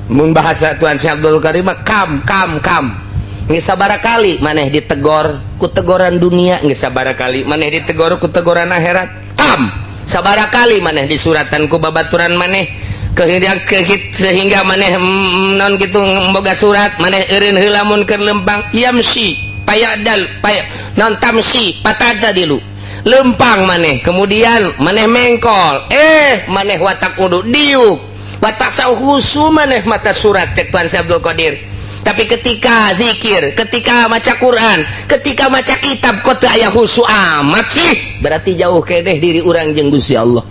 Mun bahasa Tuan Syekh Abdul Karim mah kam kam kam. Geus sabaraha kali maneh ditegor ku tegoran dunia, geus sabaraha kali maneh ditegor ku tegoran akhirat. Kam sabaraha kali maneh disuratan ku babaturan maneh sehingga maneh non gitu boga surat maneh eureun heula mun keur lempang yamsi payadal pay non tamsi patada dilu lempang maneh kemudian maneh mengkol maneh watak udu diuk watak sauhusu maneh mata surat cek Tuan Syekh Abdul Qadir. Tapi ketika zikir, ketika maca Quran, ketika maca kitab kok teu aya husu amat sih, berarti jauh keneh diri urang jeung Gusti Allah.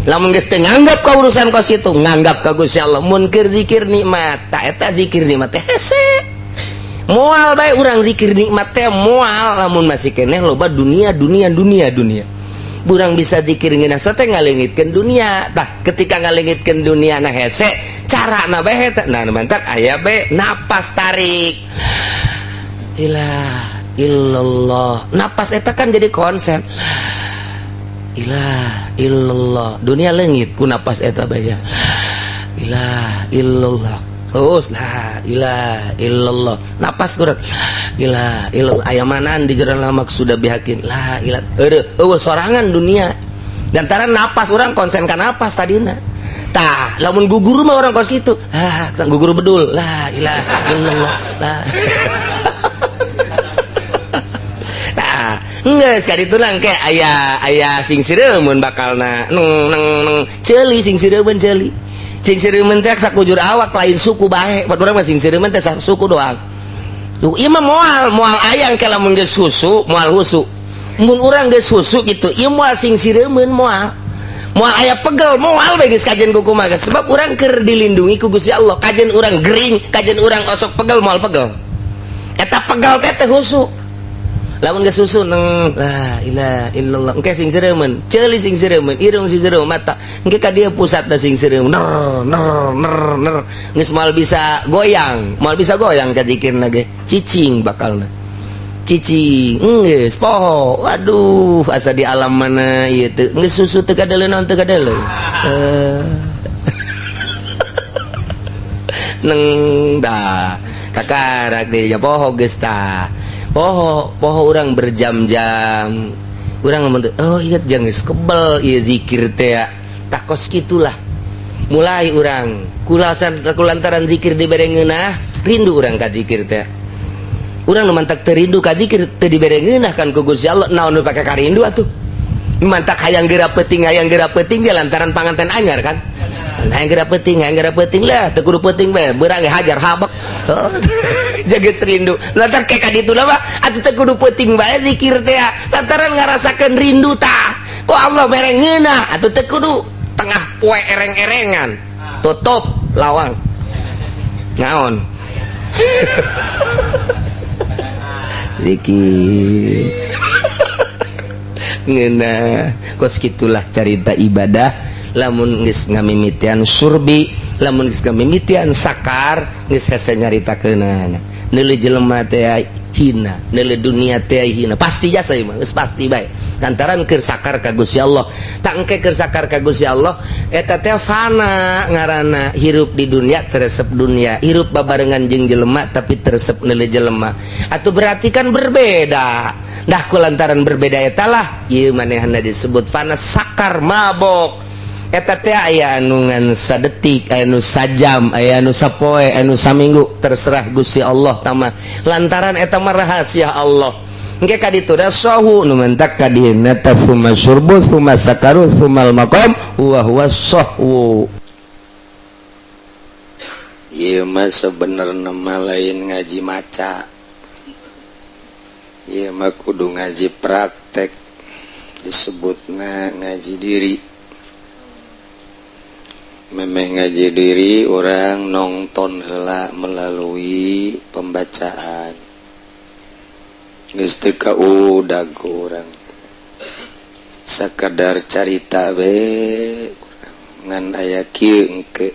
Lamun geus teu nganggap ka urusan kos itu, nganggap ka Gusti Allah. Mun keur zikir nikmat, ta eta zikir nikmat teh hese. Moal bae urang zikir nikmat teh moal lamun masih keneh loba dunia dunia dunia dunia. Burang bisa zikir ngeunah teh ngaleungitkeun dunia. Tah ketika ngaleungitkeun dunia na hese, carana bae eta. Nah mantak aya bae napas tarik. Ilah illallah. Napas eta kan jadi konsen. Ilah illallah. Dunia leungit ku napas eta bae. ilaha illallah terus la ilaha illallah napas urang la ilaha illallah aya manaan di jero lamak sudah bihakin la ilaha eueuh eueuh sorangan dunia lantaran napas urang konsen ka napas tadina. Tah lamun gugur mah orang kos kitu ah gugur bedul la ilaha illallah la. Tah geus ka ditu lang ke aya aya sing sireumeun bakalna neng neng neng ceuli sing sireumeun ceuli sing sireumeun teh sakujur awak lain suku bae buat urang mah sing sireumeun teh suku doang. Lu ieu mah moal moal ayang ke lamun geus husu moal husu mun urang geus husu kitu ieu moal sing sireumeun moal moal aya pegel moal bae geus kajen ku kumaha sebab urang keur dilindungi ku Gusti Allah kajen urang gering kajen urang osok pegel moal pegel eta pegel teh teh husu lamun geus husu neng la ilaha illallah engke sing sireumeun ceuli sing sireumeun irung sing sireumeun mata engke ka dieu pusatna sing sireumeun ner ner ner ner geus moal bisa goyang ka zikirna ge cicing bakalna cicing geus poho waduh asa di alam mana ieu teh geus susu teu kadeuleun naon teu kadeuleun neng dah kakarak deui poho geus tah poho poho urang berjam-jam urang ngomong oh ingat jangan geus kebel ieu zikir teh tah kos kitulah mulai urang kulasan kulantaran zikir dibere ngeunah rindu urang ka zikir teh urang nu mantak teu rindu ka zikir teu dibere ngeunah kan ku Gusti Allah naon nu pake karindu atuh mantak hayang geura peuting dia lantaran panganten anyar kan hayang geura peuting lah teu kudu peuting bae beurang ge hajar habek jaga rindu lantar ke ka ditu mah atuh teu kudu peuting bae zikir teh lantaran ngarasakeun rindu tah kok Allah mere ngeunah atuh teu kudu tengah poe ereng-erengan tutup lawang naon zikir ngeunah kos kitulah carita ibadah lamun geus ngamimitian surbi lamun geus ngamimitian sakar geus hese nyaritakeunana neuleuh jelema teh hina neuleuh dunia teh hina pasti jasa ieu mah geus pasti bae lantaran keur sakar ka Gusti Allah tak engke keur sakar ka Gusti Allah eta teh fana ngaranna hirup di dunia teresep dunia hirup babarengan jeung jelema tapi teresep neuleuh jelema atuh berarti kan berbeda dah ku lantaran berbeda eta lah ieu manehna disebut fana sakar mabok eta teh aya anu ngan sadetik aya anu sajam aya anu sapoe anu saminggu terserah Gusti Allah tama lantaran eta mah rahasia Allah engke ka ditu da sahu nu mentak ka dieuna ta summa syurbu summa sakaru sumal maqam wa huwa sahwu. Ieu mah sebenarna mah lain ngaji maca ieu mah kudu ngaji praktek disebutna ngaji diri memeh ngaji diri orang nonton heula melalui pembacaan geus teu kaudag urang sakadar carita we ngan aya kieu engke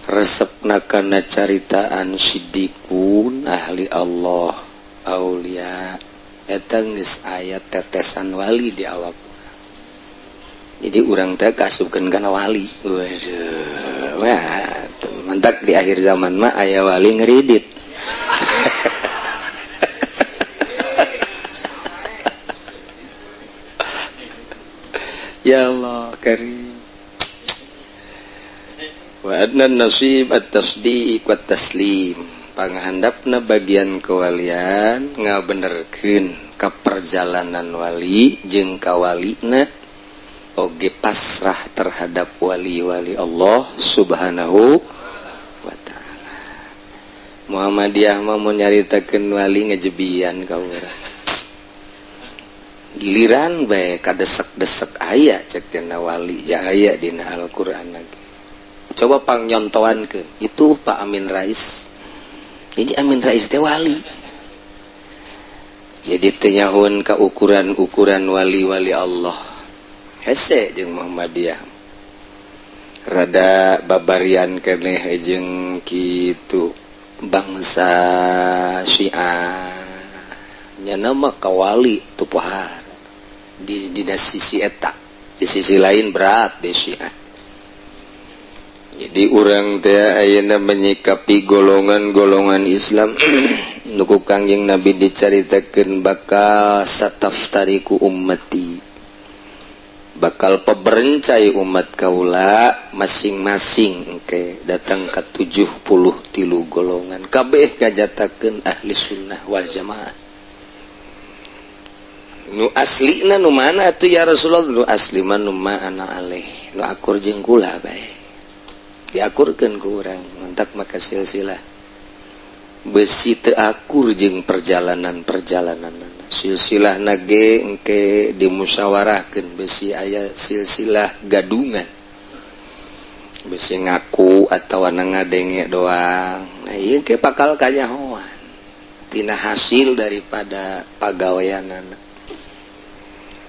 resepna kana caritaan siddiqun ahli Allah aulia eta geus aya tetesan wali di awak urang. Jadi urang teh kasupkeun kana wali. Waduh, wah, mantak di akhir zaman mah aya wali ngeridit. Ya Allah karim. Wa adna nasib at-tasdiq wa taslim. Panghandapna bagian kewalian ngabenerkeun ka perjalanan wali jeung kawalina oge pasrah terhadap wali-wali Allah Subhanahu wa ta'ala. Muhammadiyah mah mun nyaritakeun wali ngejebian ka urang. Giliran bae kadesek-desek aya cek dina wali jaya dina Al-Qur'an lagi. Coba pang nyontoankeun itu Pak Amin Rais. Jadi Amin Rais teh wali. Jadi teu nyahoeun ka ukuran-ukuran wali-wali Allah. Hese jeung Muhammadiyah. Rada babarian keneh jeung kitu bangsa Syiah. Nya mah kawali tu pohar. Di sisi eta, di sisi lain berat di Syiah. Jadi urang teh ayeuna menyikapi golongan-golongan Islam nu ku Kangjeng Nabi dicaritakeun bakal sataftariku ummati, bakal peberencai umat kaula masing-masing engke datang ke 73 golongan, kabeh ngajatakeun ahli sunnah wal jamaah. Nu aslina nu mana atuh, ya Rasulullah? Nu asli mah nu ma ana alaih, nu akur jeung kula bae, diakurkeun ku urang. Mantak maka silsilah besi teu akur jeung perjalanan-perjalanan silsilah nage engke dimusyawarahkeun, besi aya silsilah gadungan, besi ngaku atau ngadenge doang. Nah, ieu ke bakal kanyahoan tina hasil daripada pagaweanana.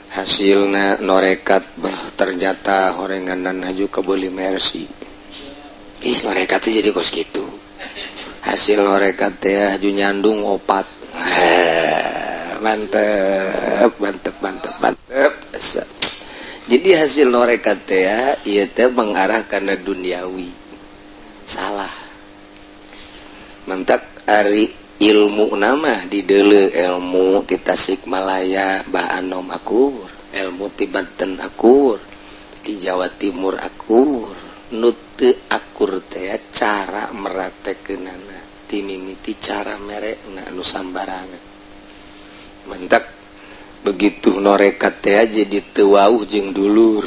Hasilna norekat, bah, ternyata horenganan haju kebeli Mercy. Ih, norekat sih jadi kos gitu. Hasil norekat teh haju nyandung opat. Mantep, mantep, mantep, mantep. Jadi hasil norekat teh ieu teh mengarah kana duniawi, salah. Mantak ari ilmu nama di deuleu, ilmu ti Tasikmalaya Bah Anom akur, ilmu ti Banten akur, di Jawa Timur akur. Nu teu akur teh cara meraktekeunana, ti mimiti cara merekna nu sambarangan. Mantak begitu norekat teh jadi teu wauh jeung dulur,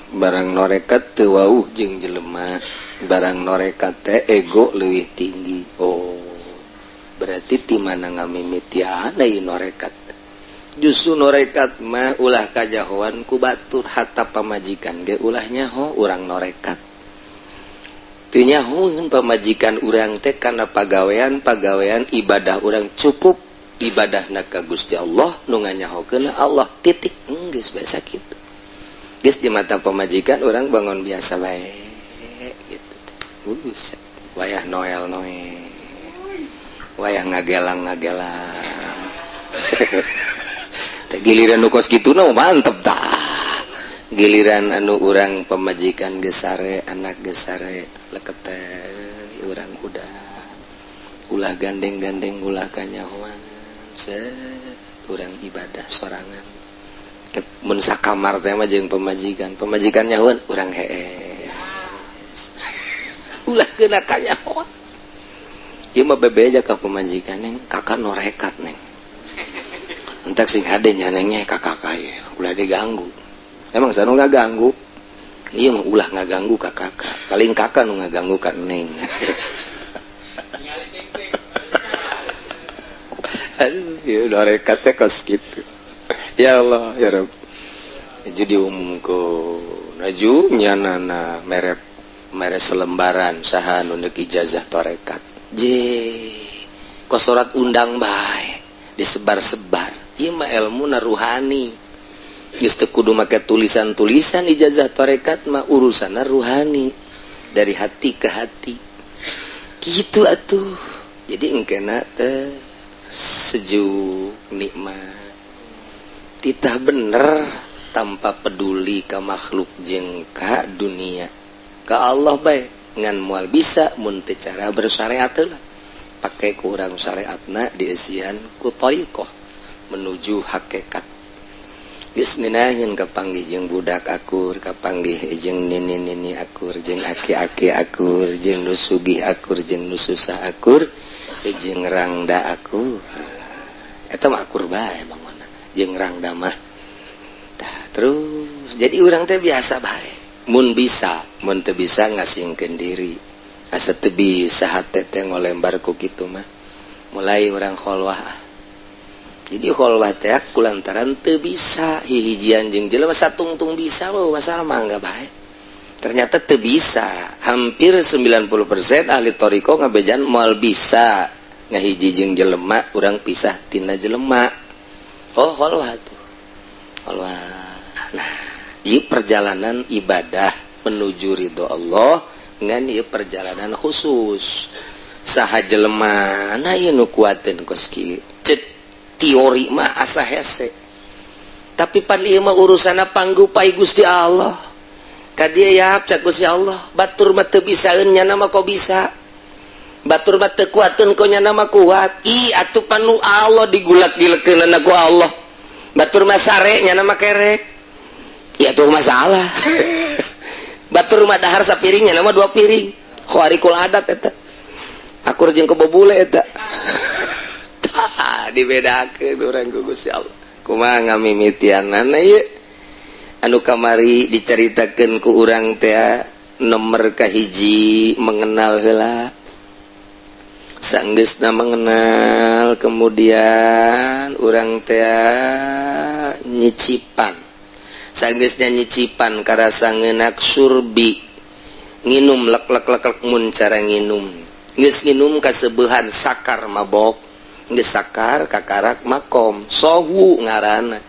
barang norekat teu wauh jeung jelema, barang norekat teh ego leuwih tinggi. Oh, berarti ti mana ngamimitian ieu norekat? Justru norekat mah ulah kajahoan ku batur, hatta pamajikan ge ulah nyaho urang norekat. Teu nyahoeun pamajikan urang teh kana pagawean-pagawean ibadah urang. Cukup ibadahna ka Gusti Allah, nu nganyahokeun Allah, titik. Geus biasa kitu, geus di mata pamajikan urang bangun biasa bae gitu. Buset, wayah noel noel, wayah ngagelang ngagelang teh. Giliran nu kos kitu nu mantep tah. Giliran anu urang pamajikan geus sare, anak geus sare, lekete urang udah ulah gandeng-gandeng, ulah kanyahoan, set urang ibadah sorangan. Mun sakamar teh mah jeung pamajikan, pamajikan nyahoan urang hees, ulah kena kanyahoan. Ieu mah bebeja ka pamajikan, "Neng, kakak norekat, Neng." Entak sing hade nya, Nengnya, kakak kaya ulah diganggu. Emang sana nggak ganggu? Iya mah ulah nggak ganggu ka kakak, paling kakak nu ngaganggu ka Neng. Aduh, ya norekat teh kos kitu. Ya Allah, ya Rabb. Jadi diumumkeun aju nyanana mere mere selembaran, saha nu neuk ijazah torekat. Je kos surat undang bae disebar-sebar. Ieu mah ilmu na ruhani, geus teu kudu make tulisan-tulisan. Ijazah torekat mah urusanna ruhani, dari hati ke hati gitu atuh. Jadi engkena teh sejuk, nikmat, titah bener, tanpa peduli ke makhluk jeung ka dunia, ke Allah bae. Ngan moal bisa mun teu cara bersyariat lah, pake kurang syariatna dieusian ku thariqah menuju hakikat. Geus ngeunaheun kapanggih jeung budak akur, kapanggih jeung nini-nini akur, jeung aki-aki akur, jeung nu sugih akur, jeung nu susah akur, jeung rangda akur. Eta mah akur bae bangunna jeung rangda mah. Tah, terus jadi urang teh biasa bae mun bisa. Mun teu bisa, ngasingkeun diri. Asa teu bisa hate teh ngolembar ku kitu mah, mulai urang kholwah. Jadi kholwah teh kulantaran teu bisa hihijian jeung jelema satungtung bisa mah masalah mangga bae. Ternyata teu bisa. Hampir 90% ahli thariqah ngabejan moal bisa ngahiji jeung jelema, urang pisah tina jelema. Oh, kholwah tuh, kholwah. Nah, ieu perjalanan ibadah menuju ridho Allah, ngan ieu perjalanan khusus saha jelema. Nah, ieu nu kuateun kos kieu, cek teori mah asa hese, tapi pan ieu mah urusanna panggupai Gusti Allah. Ka dieu yap cak Gusti Allah, batur mah teu bisaeun nyana mah kok bisa. Batur mah teu kuateun kok nyana mah kuat. Ih atuh panu Allah digulak-gilekeunana ku Allah. Batur mah sare nyana mah kerek. Ya tuh masalah. Batur mah dahar sapiring nyana mah 2 piring. Khawarikul adat eta. Akur jeung kebo bule eta. Tah dibedakeun urang ku Gusti Allah. Kumaha ngamimitianana ieu? Anu kamari dicaritakeun ku urang teh nomor kahiji mengenal heula. Sanggeusna mengenal kemudian urang teh nyicipan. Sanggeusna nyicipan karasa ngeunak surbi. Nginum lek lek lek lek mun cara nginum. Geus nginum kasebeuhan sakar mabok. Geus sakar kakarak makom. Sohu ngaranna.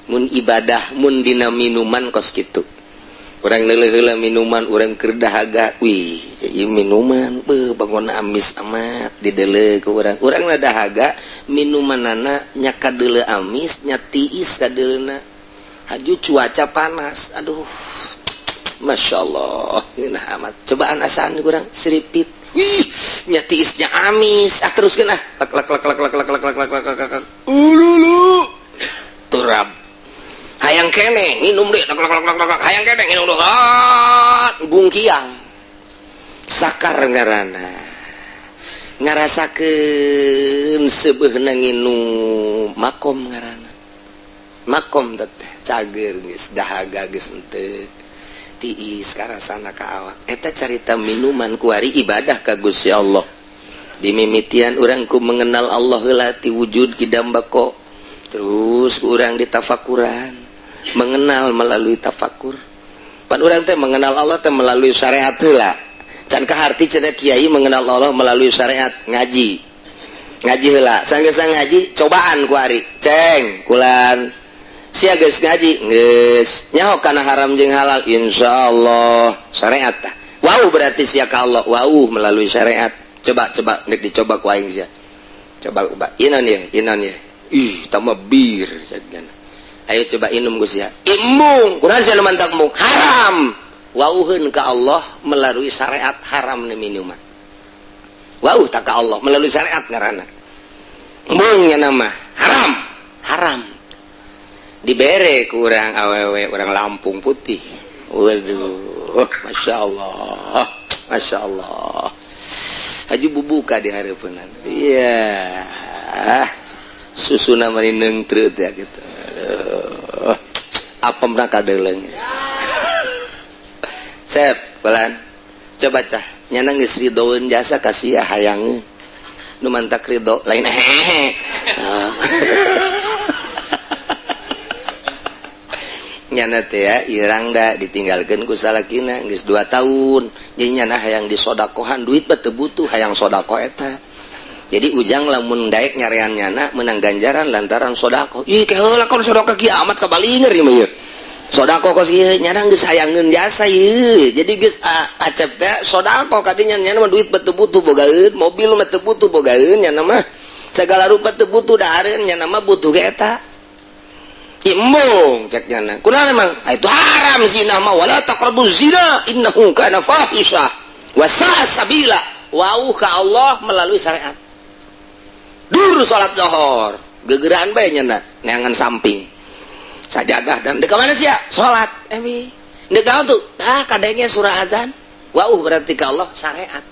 Mun ibadah mun dina minuman kos kitu. Urang neuleuh heula minuman urang keur dahaga. Wih, ieu minuman beuh bangun amis amat dideuleu ku urang. Urang na dahaga minumanana nya kadeuleu amis nya tiis kadeleuna. Haju cuaca panas. Aduh. Masya Allah, ngeunah amat. Cobaan asaan kurang seripit. Ih, nya tiisnya amis. Ah teruskeun ah. Lek lek lek lek lek lek lek lek lek lek lek. Ululu. Turab. Hayang kene nginum deui. Lek lek lek lek lek. Hayang kene nginum deui. Ah, bungkiang. Sakar ngaranna. Ngarasakeun seubeuhna nginum makom ngaranna. Makom teh cager geus dahaga geus henteu. Tiis karasana ka awak. Eta carita minuman kuari ibadah ka Gusti Allah. Dimimitian urang ku mengenal Allah heula ti wujud kidam bako. Terus urang ditafakuran, mengenal melalui tafakur. Pan urang teh mengenal Allah teh melalui syariat heula. Can kaharti cenah kiai mengenal Allah melalui syariat ngaji. Ngaji heula, sanggeus ngaji cobaan kuari. Ceng, kulan. Sia geus ngaji geus nyaho kana haram jeung halal insyaallah syariat tah. Wau berarti sia ka Allah wau melalui syariat. Coba coba nek dicoba ku aing sia. Coba coba inon ye inon ye. Ih tambah bir sagana. Ayo coba inum ku sia. Embung kurang sia nu mantak embung haram. Wauheun ka Allah melalui syariat haram ni minuman. Wau tak ka Allah melalui syariat ngaranna. Embung nya nama haram haram. Dibere ku urang awewe urang Lampung putih. Waduh, Masya Allah, Masya Allah. Haji bubuka di hareupeunana. Iya, susuna mani neungtreut ya gitu. Aduh, apemna kadeuleung. Sep, pelan. Coba tah, nyana geus ridoeun jasa ka sia hayangeun. Nu mantak ridho lain hehehe. Nyana teh ya irang da ditinggalkeun ku salakina geus 2 tahun. Jadi nyana hayang disodakohan duit mah teu butuh hayang sodakoh eta. Jadi ujang lamun daek nyarean nyana menang ganjaran lantaran sodakoh. Ih ke heula kon sodakoh kiamat kabalinger ieu mah ieu. Sodakoh kos ieu nyana geus hayangeun jasa ieu. Jadi geus acep teh sodakoh kadinya nyana mah duit mah teu butuh bogaeun, mobil mah teu butuh bogaeun nyana mah segala rupa teu butuh dahareun nyana mah butuh ge eta. Embung cek nyana. Kunaon emang? Ah, itu haram zina mah wala taqrabu zina innahu kana fahisyah wa sa'a sabila. Wau ka Allah melalui syariat. Dur salat zuhur, gegeraan bae nyana neangan samping. Sajadah dan deuk mana sia? Salat emi. Deuk naon tuh? Ah kadenge surah azan. Wau berarti ka Allah syariat.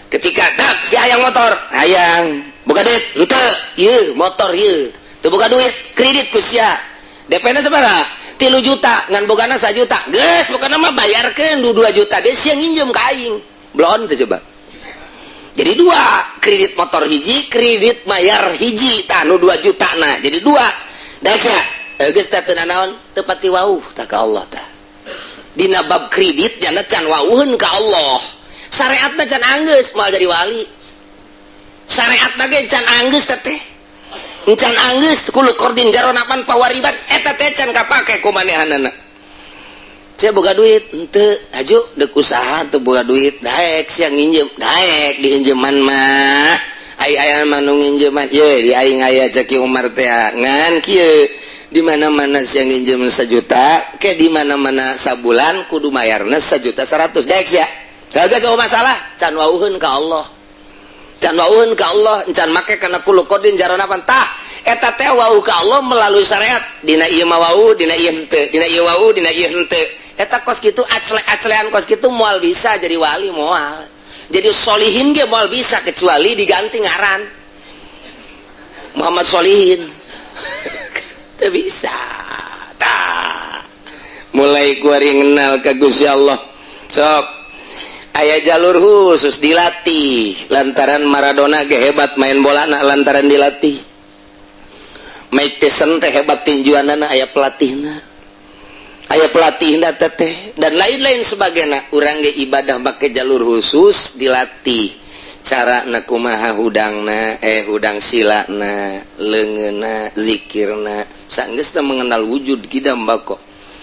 Ketika dak si hayang motor, hayang. Boga duit, henteu. Ieu motor ieu. Teu boga duit, kredit ku sia. DP-na sabaraha? 3 juta, ngan bogana 1 juta. Geus pokona mah bayarkeun du 2 juta. Geus sia nginjem ka aing. Belon teh coba. Jadi 2, kredit motor hiji, kredit bayar hiji, tah nu 2 juta na. Jadi 2. Daek sia, geus teh teu nanaon, teu pati wauh tah ka Allah tah. Dina bab kredit nyana can wauheun ka Allah. Syariatna can anggeus moal jadi wali. Syariatna ge can anggeus teh teh. Can anggeus kulo kordin jaronapan pawariban eta teh can kapake ku manehanana. Sia boga duit henteu, haju deuk usaha teu boga duit, daek sia nginjem, daek diinjeman mah. Ai aya mah nu nginjeman, ye di aing aya cek Ki Umar teh ngan kieu. Di mana-mana sia nginjem 1 juta ke di mana-mana sabulan kudu mayarna 1 juta 100. Dek ya, gak jauh masalah. Can wauheun ka Allah, can wauheun ka Allah, can make kana kullu qardin jarra naf'an. Tah, eta teh wau ka Allah melalui syariat. Dina ieu mah wau, dina ieu henteu, dina ieu wau, dina ieu henteu. Eta kos kitu acle-aclean kos kitu moal bisa jadi wali, moal jadi solihin ge moal bisa, kecuali diganti ngaran Muhammad Solihin. Teu bisa. Tah, mulai kuari kenal ke Gusti Allah, sok aya jalur khusus dilatih. Lantaran Maradona ge hebat main bola, nah, lantaran dilatih. Mike Tyson teh hebat tinjuanana, aya pelatihna, aya pelatihna teteh, dan lain-lain sebagainya. Urang ge ibadah make jalur khusus, dilatih cara na kumaha, hudangna, hudang silana, leungeunna, zikirna. Sanggeus teh mengenal wujud kidam bako.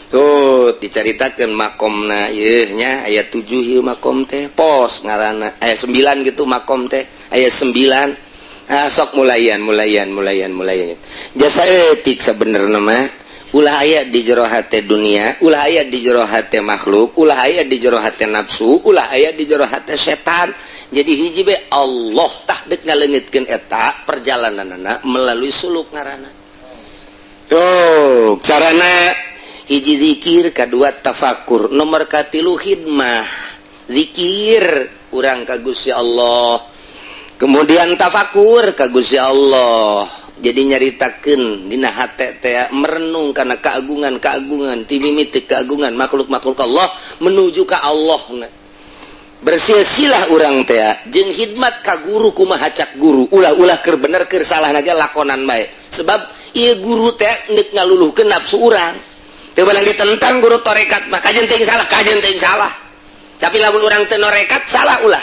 Tuh dicaritakeun makomna ieu nya, aya 7 ieu makom teh, pos ngaranna aya 9 gitu. Makom teh aya 9. Ah, sok mulayan, mulayan, mulayan, mulayan. Jasa etik sebenarnya mah ulah aya di jero hate dunia, ulah aya di jero hate makhluk, ulah aya di jero hate nafsu, ulah aya di jero hate setan. Jadi hiji be, Allah. Tah, dek ngaleungitkeun eta perjalananana melalui suluk ngaranna. Tuh carana: hiji zikir, kedua tafakur, nomor katilu khidmah. Zikir urang ka Gusti Allah, kemudian tafakur ka Gusti Allah, jadi nyaritakeun dina hate teh, merenung karena keagungan keagungan timimiti keagungan makhluk-makhluk Allah menuju ke Allah. Nah, bersilsilah urang teh jeung khidmat ka guru. Kumaha cak guru, ulah-ulah, keur bener keur salah naga lakonan bae, sebab ieu guru teh neuk ngaluluhkeun nafsu urang. Teu meunang ditentang guru tarekat mah, kajeun teuing salah, kajeun teuing salah. Tapi lamun urang teu norekat, salah ulah.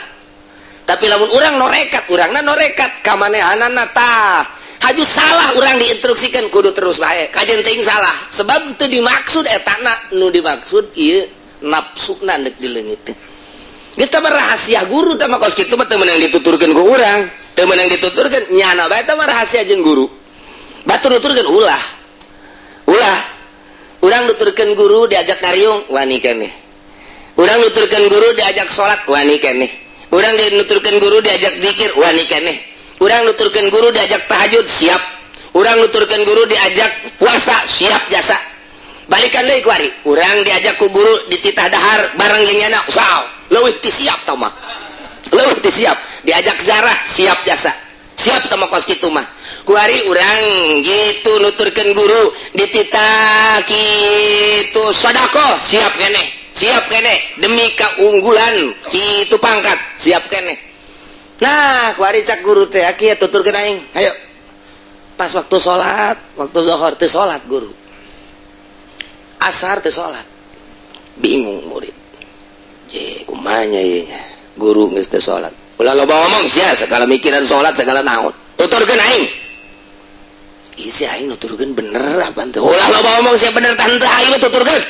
Tapi lamun urang norekat, urangna norekat kamanehanana, tah haju salah urang diinstruksikan kudu terus bae, kajeun teuing salah, sebab teu dimaksud etana. Nu dimaksud ieu nafsuna neuk dileungiteun. Geus tah rahasia guru tah mah kos kitu mah teu meunang dituturkeun ku urang, teu meunang dituturkeun nyana bae. Tah mah rahasia jeung guru. Batur nuturkeun ulah, ulah. Urang nuturkeun guru diajak ngariung wani keneh, urang nuturkeun guru diajak salat wani keneh, urang nuturkeun guru diajak zikir wani keneh, urang nuturkeun guru diajak tahajud siap, urang nuturkeun guru diajak puasa siap jasa. Balikan deui kuari, urang diajak ku guru dititah dahar bareng jeung nyana, saw leuwih ti siap tah mah, leuwih ti siap. Diajak zarah siap jasa, siap tah mah kos kitu mah. Kuari urang gitu nuturkeun guru dititah kitu sedekah siap keneh, siap keneh demi keunggulan kitu pangkat, siap keneh. Nah, kuari cak guru teh, kieu, tuturkeun aing, ayo. Pas waktu sholat, waktu zuhur teu sholat guru, asar teu sholat. Bingung murid je, kumanya ieu nya, guru geus teu sholat. Ulah loba ngomong sia, segala mikiran sholat segala naon. Tuturkeun aing, isi aing nuturkeun bener apa teu? Ulah loba ngomong sia, bener tah henteu aing mah tuturkeun.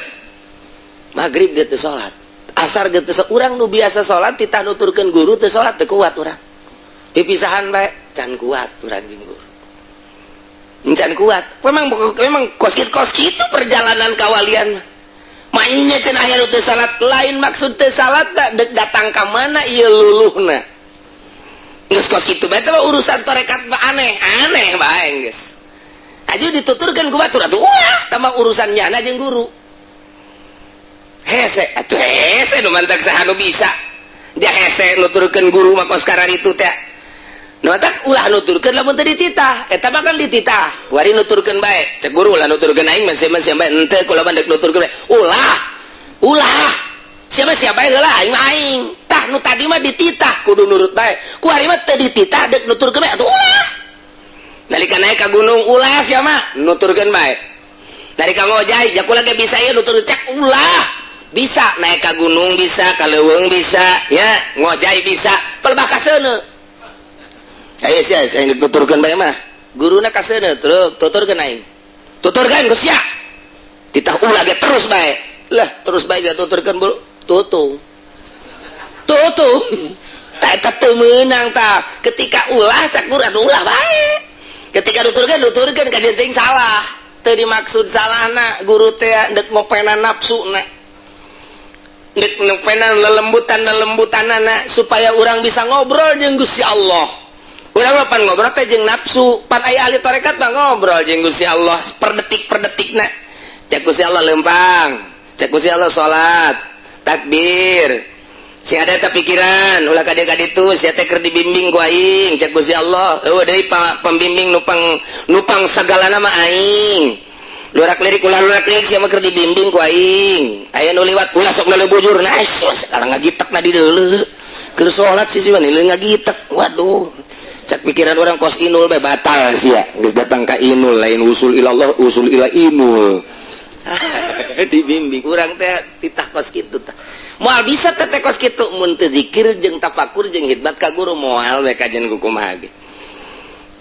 Maghrib dia teu sholat, asar ge teu. Urang nu biasa sholat titah nuturkeun guru teu sholat, teu kuat urang. Dipisahan bae can kuat urang jeung guru, can kuat. Memang memang kos kitu, kos kitu perjalanan kawalian. Maknya cenah aya nu teu salat, lain maksud teu salat dek datang ka mana ieu luluhna. Geus kos kitu bae teh urusan tarekat mah, aneh aneh bae. Geus aju dituturkeun ku batur atuh ulah, tambah urusan nyana jeung guru. Hese atuh, hese nu mantak saha nu bisa dia hese nuturkeun guru mah kos karar itu teh. Nu matak ulah nuturkeun lamun teu dititah. Eta mah kan dititah. Kuari nuturkeun bae, cek guru ulah nuturkeun aing mah siapa siapa henteu, kula mah dek nuturkeun bae. Ulah, ulah, siapa siapa heula, aing mah aing. Tah, nu tadi mah dititah kudu nurut bae, kuari mah teu dititah dek nuturkeun bae atuh ulah. Nalika naik ka gunung, ulah siapa nuturkeun bae. Nalika ngojay, jakula ge bisa ieu nutur, cek ulah. Bisa naik ka gunung, bisa ka leuweung, bisa ya ngojay, bisa pelebah kaseuneu. Ayo sia, saya nuturkeun bae mah guruna kaseuneu terus tuturkeun aing, tuturkeun geus sia. Titah ulah ge terus bae lah, terus bae ge tuturkeun buru tutung tutung. Tak, eta teu meunang. Tah, ketika ulah cak guru atuh ulah bae. Ketika nuturkeun, nuturkeun kajeun teuing salah. Teu dimaksud salahna guru teh dek ngopenan nafsuna, dek ngopenan lelembutan-lelembutanana supaya urang bisa ngobrol jeung Gusti Allah. Urang mah pan ngobrol teh jeung nafsu, pan aya ahli tarekat mah ngobrol jeung Gusti Allah per detik per detikna. Cek Gusti Allah lempang, cek Gusti Allah salat, takbir. Si ada tak pikiran ulah ka dieu ka ditu, sia teh keur dibimbing ku aing, cek Gusti Allah. Eueuh deui pembimbing nupang sagalana mah aing. Lurak lirik ulah lurak lirik sia mah keur dibimbing ku aing. Aya nu liwat ulah sok bujur. Nah, sekarang ngagitek na di deuleu. Keur salat sih sih ngagitek. Waduh. Cek pikiran orang kos inul bae batal sia. Geus datang ka inul lain usul ilallah, usul ila inul. Dibimbing urang teh titah kos kitu tah. Moal bisa teh kos kitu mun teu zikir jeung tafakur jeung khidmat ka guru moal we kajian kumaha ge.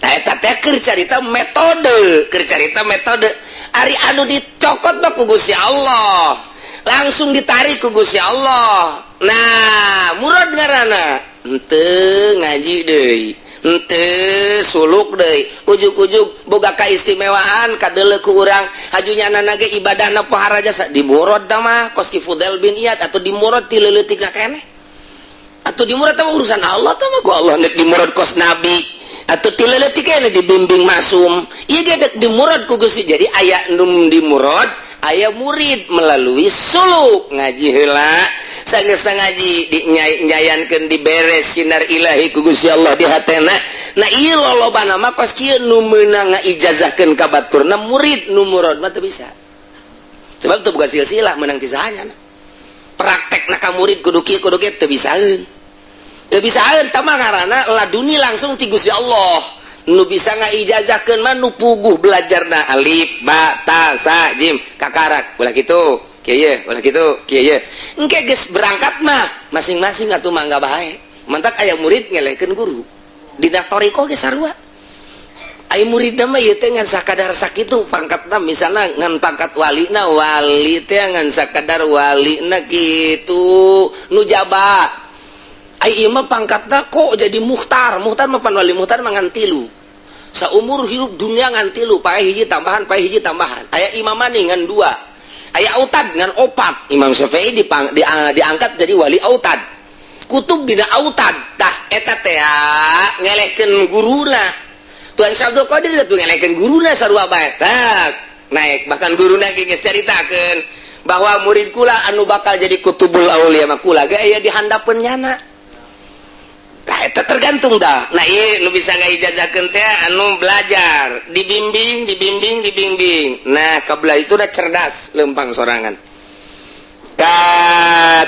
Tah eta teh keur carita metode, keur carita metode. Ari anu dicokot mah ku Gusti Allah. Langsung ditarik ku Gusti Allah. Nah, murad ngaranna henteu ngaji deui, henteu suluk deui, ujug-ujug boga kaistimewaan kadeuleu ku urang haju nyana ge ibadahna pohara jasa dimurad tah mah kos ki Fudail bin Iyad atau dimurad ti leuletik keneh. Atau dimurad tah urusan Allah tah mah ku Allah nek dimurad kos nabi atau ti leuletik keneh dibimbing masum. Ieu ge dek dimurad ku Gusti. Jadi aya nu dimurad, aya murid melalui suluk ngaji heula. Sanggeus ngaji dinyayankeun diberes sinar ilahi ku Gusti Allah di hatena. Nah ieu lolobana mah kos kieu nu meunang ngaijazahkeun ka baturna murid, nu murad mah teu bisa. Sebab teu boga silsilah meunang ti saha nya. Praktekna ka murid kudu kieu kudu kieu teu bisaeun. Teu bisaeun tah mah ngaranna laduni langsung ti Gusti Allah. Nu bisa ngaijazahkeun mah nu puguh belajarna alif ba ta sa jim kakarak ulah kitu. Kieu ye, ulah kitu, kieu ye. Engke geus berangkat mah masing-masing atuh mangga bae. Mantak aya murid ngelehkeun guru. Dina thariqah ge sarua. Aya muridna mah ieu teh ngan sakadar sakitu pangkatna, misalna ngan pangkat walina, wali teh ngan sakadar walina kitu nu jaba. Ai ieu mah pangkatna kok jadi muhtar. Muhtar mah pan wali muhtar mah ngan tilu. Saumur hirup dunia ngan tilu, pae hiji tambahan, pae hiji tambahan. Aya imam maning ngan dua. Aya autad ngan opat. Imam Syafi'i diangkat jadi wali autad. Kutub dina autad. Tah eta teh ngelehkeun guruna. Tuan Syekh Abdul Qadir tuh ngelehkeun guruna sarua bae. Tah naik bahkan guruna ge geus caritakeun bahwa murid kula anu bakal jadi kutubul aulia mah kula ge aya di handapeun nyana. Tah eta tergantung dah. Nah ieu nu bisa ngaijazahkeun teh anu belajar, dibimbing, dibimbing, dibimbing. Nah kabelah itu udah cerdas lempang sorangan. Ka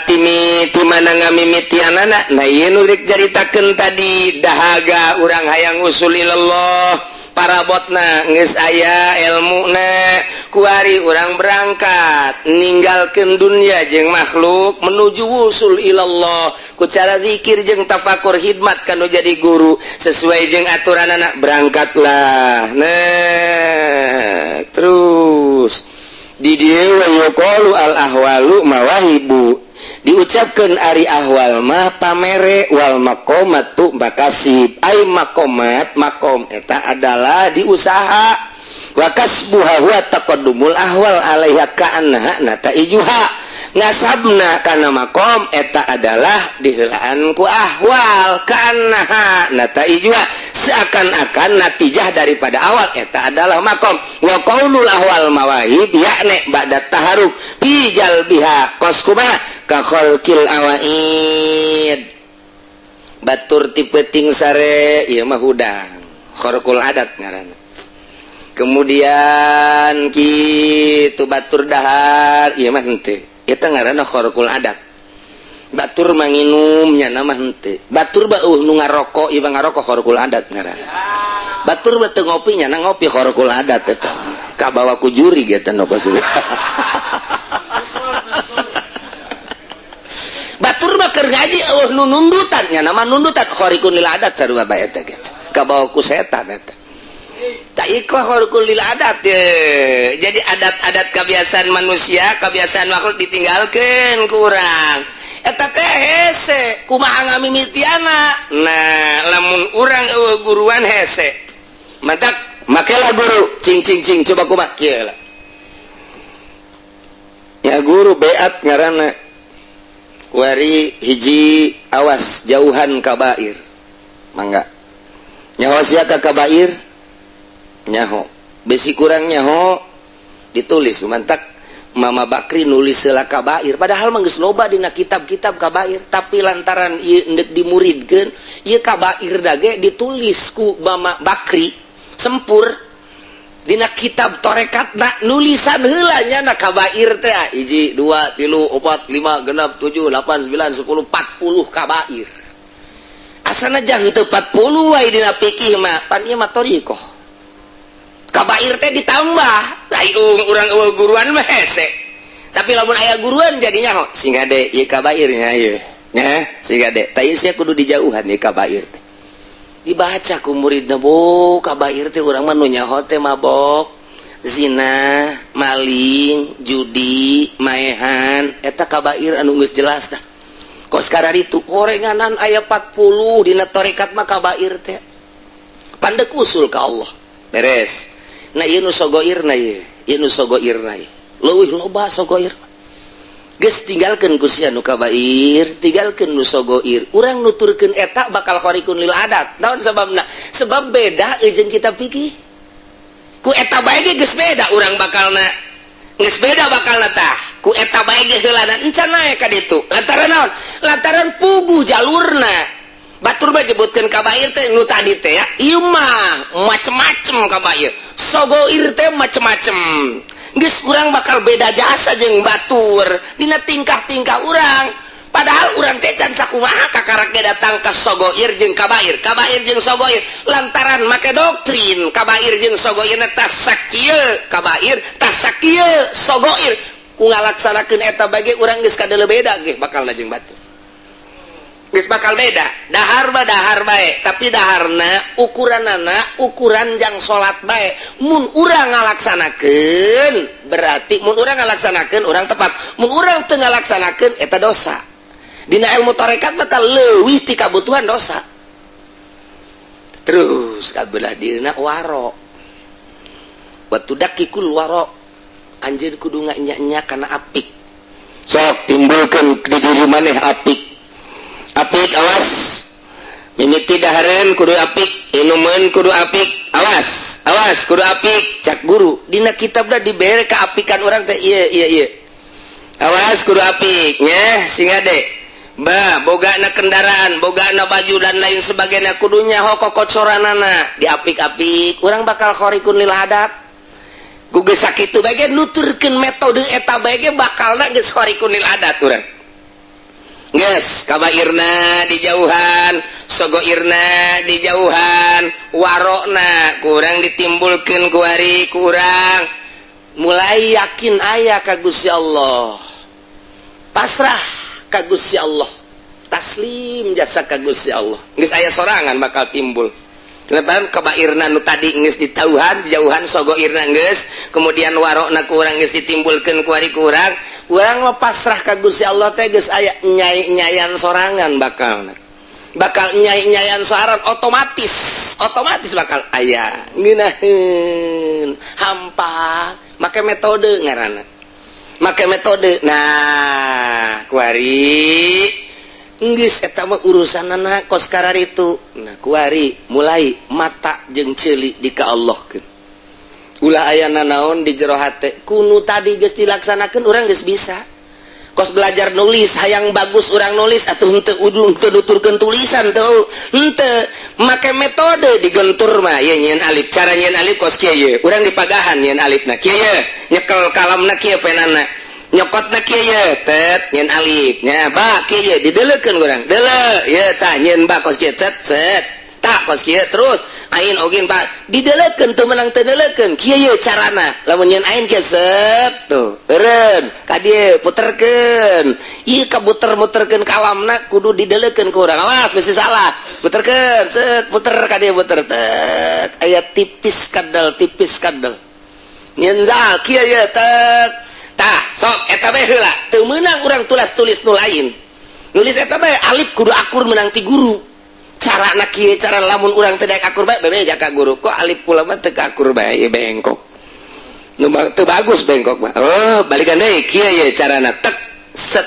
timi ti mana ngamimitianana. Nah ieu nu rek caritakeun tadi dahaga urang hayang usul ilallah parabotna geus aya ilmuna kuari urang berangkat ninggalkeun dunia jeung makhluk menuju wusul ilallah ku cara zikir jeung tafakur khidmat kanu jadi guru sesuai jeung aturan anak berangkatlah. Nah terus di dieu yuqalu al ahwalu mawahibu diucapkeun ari ahwal mah pamere wal maqamatu makasib ai maqamat maqam eta adalah diusaha wa kasbuha huwa taqaddumul ahwal alaiha ka'annaha nataijuha ngasabna kana maqam eta adalah diheulaan ku ahwal ka'annaha nataijuha seakan-akan natijah daripada awal eta adalah maqam wa qaulul ahwal mawahib yakni ba'da taharuk fi jalbiha qaskuba ka khalqil awaid batur ti peuting sare ieu mah hudang kharqul adat ngaranna. Kemudian kitu batur dahar ieu mah henteu eta ngaranna kharqul adat. Batur manginum nya mah henteu, batur beuh nu ngarokok ieu mah ngarokok kharqul adat ngaranna. Batur mah teu ngopi nya ngopi kharqul adat eta kabawa ku juri ge teh nu Batur mah keur ngaji eueuh nu nundutan nya nama nundutan khariqun lil adat sarua bae eta ge kabawa ku setan eta. Tak iko khariqun lil adat ye. Jadi adat-adat kebiasaan manusia, kebiasaan makhluk ditinggalkeun ku urang. Eta teh hese kumaha ngamimitiana. Nah, lamun urang eueuh guruan hese. Mantak Makelah guru, cing cing cing, coba kumaha kieu lah. Ya guru beat ngaranna. Kuari hiji, awas jauhan kabair. Mangga. Nyaho sia ka kabair? Nyaho. Besi kurang nyaho ditulis mantak Mama Bakri nulis heula kabair, padahal mah geus loba dina kitab-kitab kabair, tapi lantaran ieu endek dimuridkeun ieu kabair dage ditulis ku Mama Bakri sempur dina kitab torekatna, nulisan heula nya na kabair teh hiji, dua, tilu, opat, lima, genap, tujuh, delapan, sembilan, sepuluh, 40 kabair. Asana jang teu 40 wae dina fikih mah, pan ieu mah thoriqoh, kabair teh ditambah. Ai urang euweuh guruan mah hese, tapi lamun aya guruan jadinya ho sing gade ieu kabairnya ieu nya, sing gade tah ieu sia kudu dijauhan ieu kabair teh. Dibaca ku muridna, bo kabair teh urang mah nu nyaho teh mabok, zina, maling, judi, maehan, eta kabair anu geus jelas tah. Kos itu gorenganan aya 40 dina torekat mah kabair teh pandek usul ka Allah beres. Nah, ieu nu sogoirna, ieu ieu nu sogoirna, ieu leuwih loba sogoir. Geus tinggalkeun ku sia nu kabair, tinggalkeun nu sogoir. Urang nuturkeun eta bakal khariqun lil adat. Naon sababna? Sebab beda jeung kitab fikih. Ku eta bae ge geus beda urang bakalna, geus beda bakalna tah ku eta bae ge heulana encan naek ka ditu. Lantaran naon? Lantaran puguh jalurna. Batur mah nyebutkeun kabair teh nu tadi teh ya, ieu mah macem-macem kabair, sogoir teh macem-macem. Geus urang bakal beda jasa jeung batur dina tingkah-tingkah urang, padahal urang teh can sakumaha kakarak ge datang ka sogoir jeung kabair, kabair jeung sogoir, lantaran make doktrin kabair jeung sogoir tas sakieu kabair, tas sakieu sogoir. Ku ngalaksanakeun eta bage urang geus kadele beda ge bakal jeung batur, geus bakal beda. Dahar mah dahar bae, tapi daharna ukuranana ukuran jang salat bae. Mun urang ngalaksanakeun berarti mun urang ngalaksanakeun urang tepat, mun urang teu ngalaksanakeun eta dosa. Dina ilmu tarekat mah leuwih ti kabutuhan dosa. Terus kabelah dina waro wa tudakikul waro, anjeun kudu nganya-nya kana apik. Sok timbulkeun di diri maneh apik. Apik, awas, mimiti dahareun kudu apik, inumeun kudu apik, awas awas kudu apik. Cak guru dina kitabna dibere keapikan urang teh ieu ieu ieu, awas kudu apik nya, sing ade ba bogana kendaraan, bogana baju dan lain sebagainya, kudunya kokocoranana diapik-apik. Urang bakal khariqun lil adat ku geus sakitu bae ge nuturkeun metode eta bae ge bakalna geus khariqun lil adat urang. Geus kabairna dijauhan, sogoirna dijauhan, warokna kurang ditimbulkeun kuari, kurang mulai yakin aya ka Gusti Allah, pasrah ka Gusti Allah, taslim jasa ka Gusti Allah. Geus aya sorangan bakal timbul. Lebaran kabairna nu tadi geus ditauhan, dijauhan, sogoirna geus, kemudian warokna kurang geus ditimbulkeun kuari kurang. Urang mah pasrah ka Gusti Allah teh geus aya nyai-nyayan sorangan, bakal bakal nyai-nyayan sorangan, otomatis otomatis bakal aya ngeunaheun hampa. Make metode ngaranna, make metode. Nah, kuari geus eta mah urusanana kos kararitu. Nah, kuari mulai mata jeung ceuli di ka Allahkeun, ulah aya nanaon di jero hate. Kunu tadi geus dilaksanakeun urang geus bisa kos belajar nulis, hayang bagus urang nulis atuh henteu ujung teu nuturkeun tulisan teu henteu, make metode digentur mah ieu nyieun alif. Cara nyieun alif kos kieu ye, urang dipagahan nyieun alifna kieu ye, nyekel kalamna kieu, penana nyokotna kieu ye, tet nyieun alif nya, ba kieu ye, dideleukeun urang deuleu ye, tah nyieun ba kos kieu, cet cet tak kos kieu, terus ain ogin pak didelekeun teu meunang teu deleukeun kieu ye carana. Lamun nyieun ain kieu, set tuh eureun ka dieu, puterkeun ieu ka muter-muterkeun kalamna kudu didelekeun ku urang, awas bisi salah. Puterkeun, set, puter ka dieu, puter tet aya tipis kadal, tipis kadal nyieun zal kieu ye, tet tah sok eta bae heula. Teu meunang urang tulis-tulis nu lain, nulis eta bae alif kudu akur meunang ti guru. Cara na kieu, cara lamun urang teu daek akur bae, bebeja ka guru, "Kok alif kula mah teu akur bae, bengkok nu teu bagus, bengkok mah." Oh, balikan deui, kieu ye carana, tek set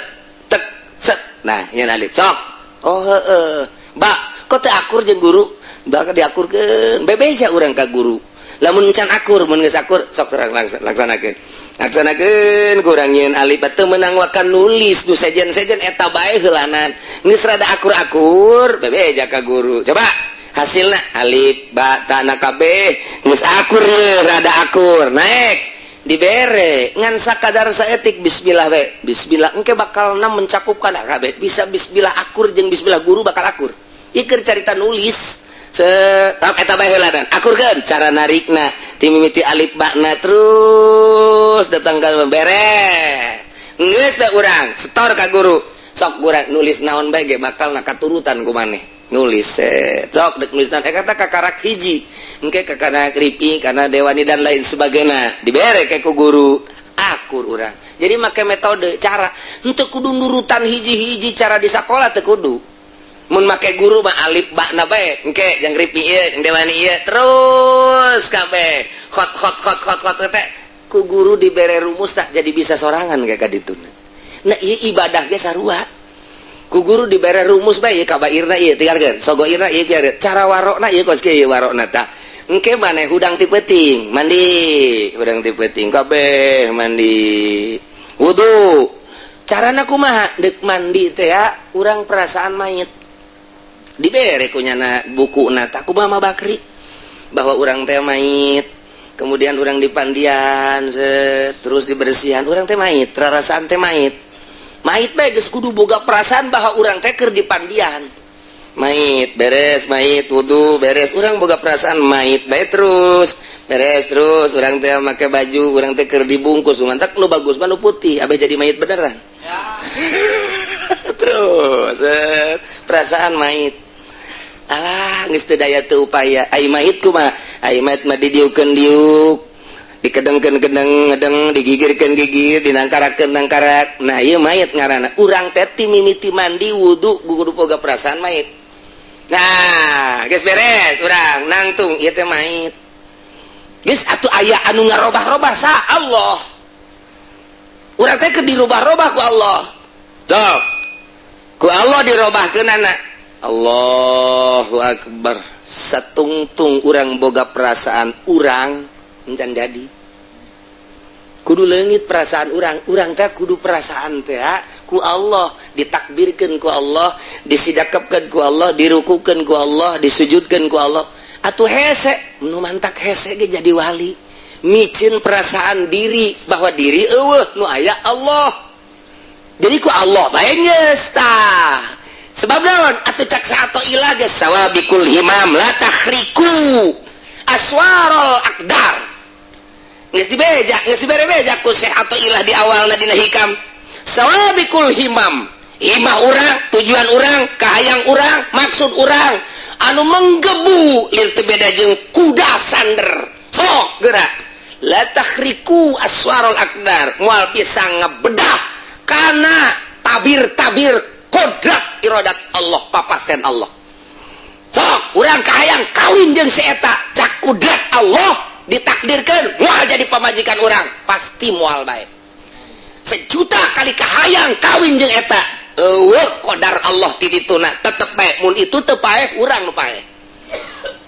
tek set. Nah, nyeun alif sok. Oh, heeh. Ba kok teu akur jeung guru, bakal diakurkeun. Bebeja urang ka guru lamun can akur. Mun geus akur, sok terang laksanakeun, laksanakeun. Kurang nyieun alif teu meunang, wakan nulis nu sejen-sejen eta bae heulanan. Geus rada akur-akur, bebeja ka guru, coba hasilna alif ba ta na kabeh geus akur ye, rada akur, naik dibere ngan sakadar saetik bismillah we. Bismillah engke bakalna mencakupkan kabeh. Bisa bismillah akur jeung bismillah guru bakal akur. Ieu carita nulis eta bae heulanan, akurkeun cara narikna ti mimiti alif bakna terus datang ka beres. Geus bae urang setor ka guru, sok urang nulis naon bae ge bakal na katurutan ku maneh. Nulis sok dek nulis naon, kata kakarak hiji engke kakana kripi karena dewani dan lain sebagainya, dibere ke ku guru, akur urang. Jadi make metode cara henteu kudu nurutan hiji-hiji cara di sakola, teu kudu. Mun make guru mah alif bakna bae, engke jang ripi ieu, jang dewani ieu, terus kabeh khot khot khot khot khot teh ku guru dibere rumus, tak jadi bisa sorangan kayak kadituna. Nah, ieu ibadah ge sarua, ku guru dibere rumus bae, ieu kabairna ieu tinggalkeun, sogoirna ieu biar cara warokna ieu kos kieu warokna. Tah, engke maneh hudang ti peuting mandi, hudang ti peuting kabeh mandi wudu, carana kumaha deuk mandi teh ya? Urang perasaan mayit, dibere kunyana buku nata ku Mama Bakri bahwa urang teh mayit, kemudian urang dipandian set, terus dibersihan, urang teh mayit, rarasaan teh mayit. Mayit bae geus kudu boga perasaan bahwa urang teh keur dipandian mayit. Beres mayit, wudu beres, urang boga perasaan mayit bae. Terus beres, terus urang teh make baju, urang teh keur dibungkus. Mantak nu bagus mah nu putih, abeh jadi mayit beneran ya. Terus set, perasaan mayit. Alah, geus teu daya teu upaya. Ai mayit kumaha? Ai mayit mah didiukeun diuk, dikedengkeun kedeng ngedeng, digigirkeun gigir, dinangkarakeun nangkarak. Nah, ieu mayit ngaranna. Urang teh ti mimiti mandi wudu kudu boga perasaan mayit. Nah, geus beres urang nangtung, ieu teh mayit. Geus atuh, aya anu ngarobah-robah sa Allah. Urang teh keur dirubah-robah ku Allah. Sok ku Allah dirobahkeunana. Allahu Akbar, satungtung urang boga perasaan urang encan jadi kudu leungit perasaan urang. Urang teh kudu perasaan teh ku Allah ditakbirkeun, ku Allah disidakepkeun, ku Allah dirukukeun, ku Allah disujudkeun ku Allah. Atuh hese nu mantak hese ge jadi wali, micin perasaan diri bahwa diri eueuh, nu aya Allah. Jadi ku Allah bae geus tah. Sebab naon atuh cak Athoillah geus, sawabikul himam la takhriku aswarul aqdar. Geus dibeja, geus dibere beja ku Syekh Athoillah di awalna dina hikam. Sawabikul himam, himah urang, tujuan urang, kahayang urang, maksud urang anu menggebu ieu teu beda jeung kuda sander sok gerak. La takhriku aswarul aqdar, moal bisa ngebedah kana tabir-tabir kodrat iradat Allah, papasen Allah. Sok urang kahayang kawin jeung si eta, cak kudrat Allah ditakdirkan moal jadi pamajikan urang, pasti moal bae. Sejuta kali kahayang kawin jeung eta, eueuh kodar Allah ti dituna, tetep bae. Mun itu teu paeh, urang nu paeh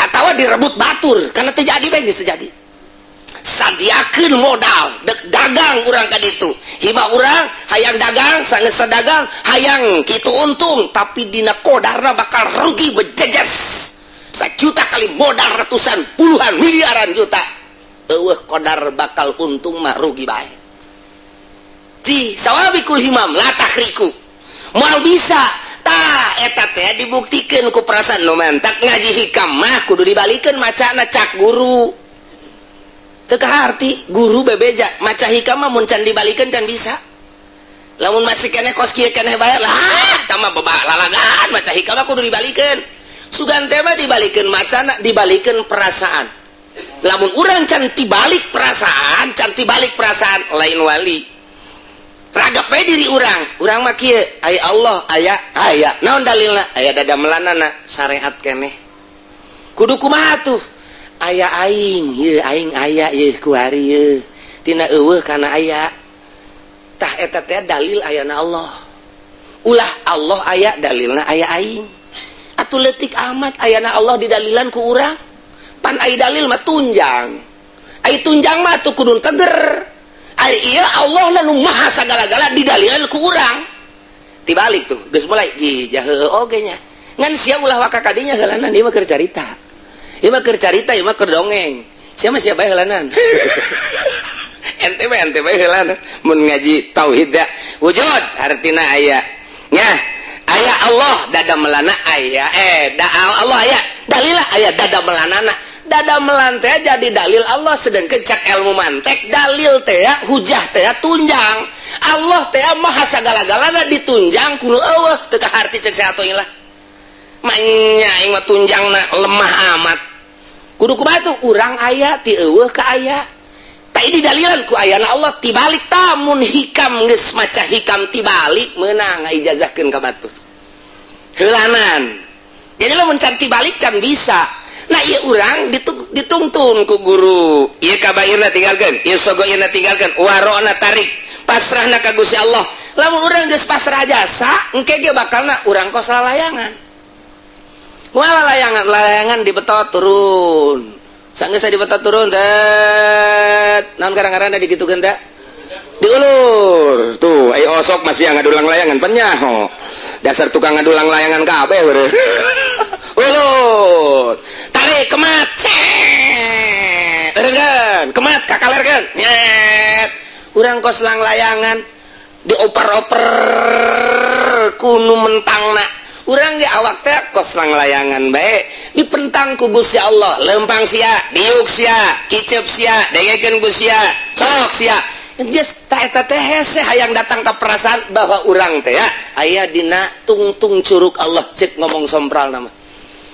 atawa direbut batur, karena teu jadi bae. Geus jadi, sadiakeun modal dek dagang urang ka ditu. Hima urang hayang dagang, sanggeus dagang hayang kitu untung, tapi dina kodarna bakal rugi bejejes. Sejuta kali modal ratusan puluhan miliaran juta, eueuh kodar bakal untung mah, rugi bae. Ji sawabikul himam la takhriku, moal bisa. Tah, eta teh dibuktikeun ku perasaan. Nu mantak ngaji hikam mah kudu dibalikeun macana cak guru. Teu kaharti guru bebeja maca hikam mah mun can dibalikeun can bisa. Lamun masih keneh kos kieu keneh bae lah, tah mah bebak lalagan maca hikam mah kudu dibalikeun. Sugan teh mah dibalikeun macana, dibalikeun perasaan. Lamun urang can tibalik perasaan, can tibalik perasaan, lain wali. Ragap bae diri urang. Urang mah kieu, aya Allah, aya aya. Naon dalilna? Aya dadamelanana syariat keneh. Kudu kumaha tuh? Aya aing, ieu aing aya ieu kuari ieu. Tina eueuh kana aya. Tah eta teh dalil ayana Allah. Ulah Allah aya dalilna aya aing. Atuh leutik amat ayana Allah didalilan ku urang. Pan ai dalil mah tunjang. Ai tunjang mah atuh kudu teger. Ari ieu Allah nu maha sagala-gala didalilan ku urang. Tibalik tuh, geus mulai ji heueuh oge nya. Ngan sia ulah waka kadinya heulanan ieu mah keur carita. Ieu mah keur carita, ieu mah keur dongeng. Sia mah sia bae heulanan. Ente bae heulanan mun ngaji tauhid ya. Wujud artina aya. Nya, aya Allah dadamelana aya da Allah aya. Dalilah aya dadamelanana. Dadamelan teh jadi dalil Allah, sedangkan cak ilmu mantek dalil teh hujah teh tunjang. Allah teh maha sagala-galana ditunjang kudu eueuh teu kaharti cek saatoilah. Manya aing mah tunjangna lemah amat. Kudu kumaha tuh urang aya ti eueuh ka aya. Ta ini dalilan ku ayana Allah tibalik tamun hikam geus maca hikam tibalik meunang ngaijazahkeun ka batur. Heulanan. Jadi lamun can tibalik can bisa. Nah ieu urang ditungtun ku guru. Ieu kabairna tinggalkeun, ieu sogoirna tinggalkeun, warona tarik, pasrahna ka Gusti Allah. Lamun urang geus pasrah jasa, engke ge bakalna urang kos lalayangan. Kumaha layangan? Layangan dibetot turun. Sanggeus dibetot turun, tet. Naon karang-karangna digitukeun teh? Diulur. Tuh, ayo osok masih ngadulang layangan penyaho. Dasar tukang ngadulang layangan kabeh heureun. Ulur. Tarik kemat. Cet. Eureun kemat kakalerkeun. Nyet. Urang kos lang layangan dioper-oper kunu mentangna. Urang ge awak teh kos lang layangan bae dipentang ku Gusti Allah, lempang sia, diuk sia, kicep sia, dengekeun ku sia, cok sia. Geus ta eta teh hese hayang datang ka perasaan bahwa urang teh ya aya dina tungtung curug Allah cek ngomong sompral nama.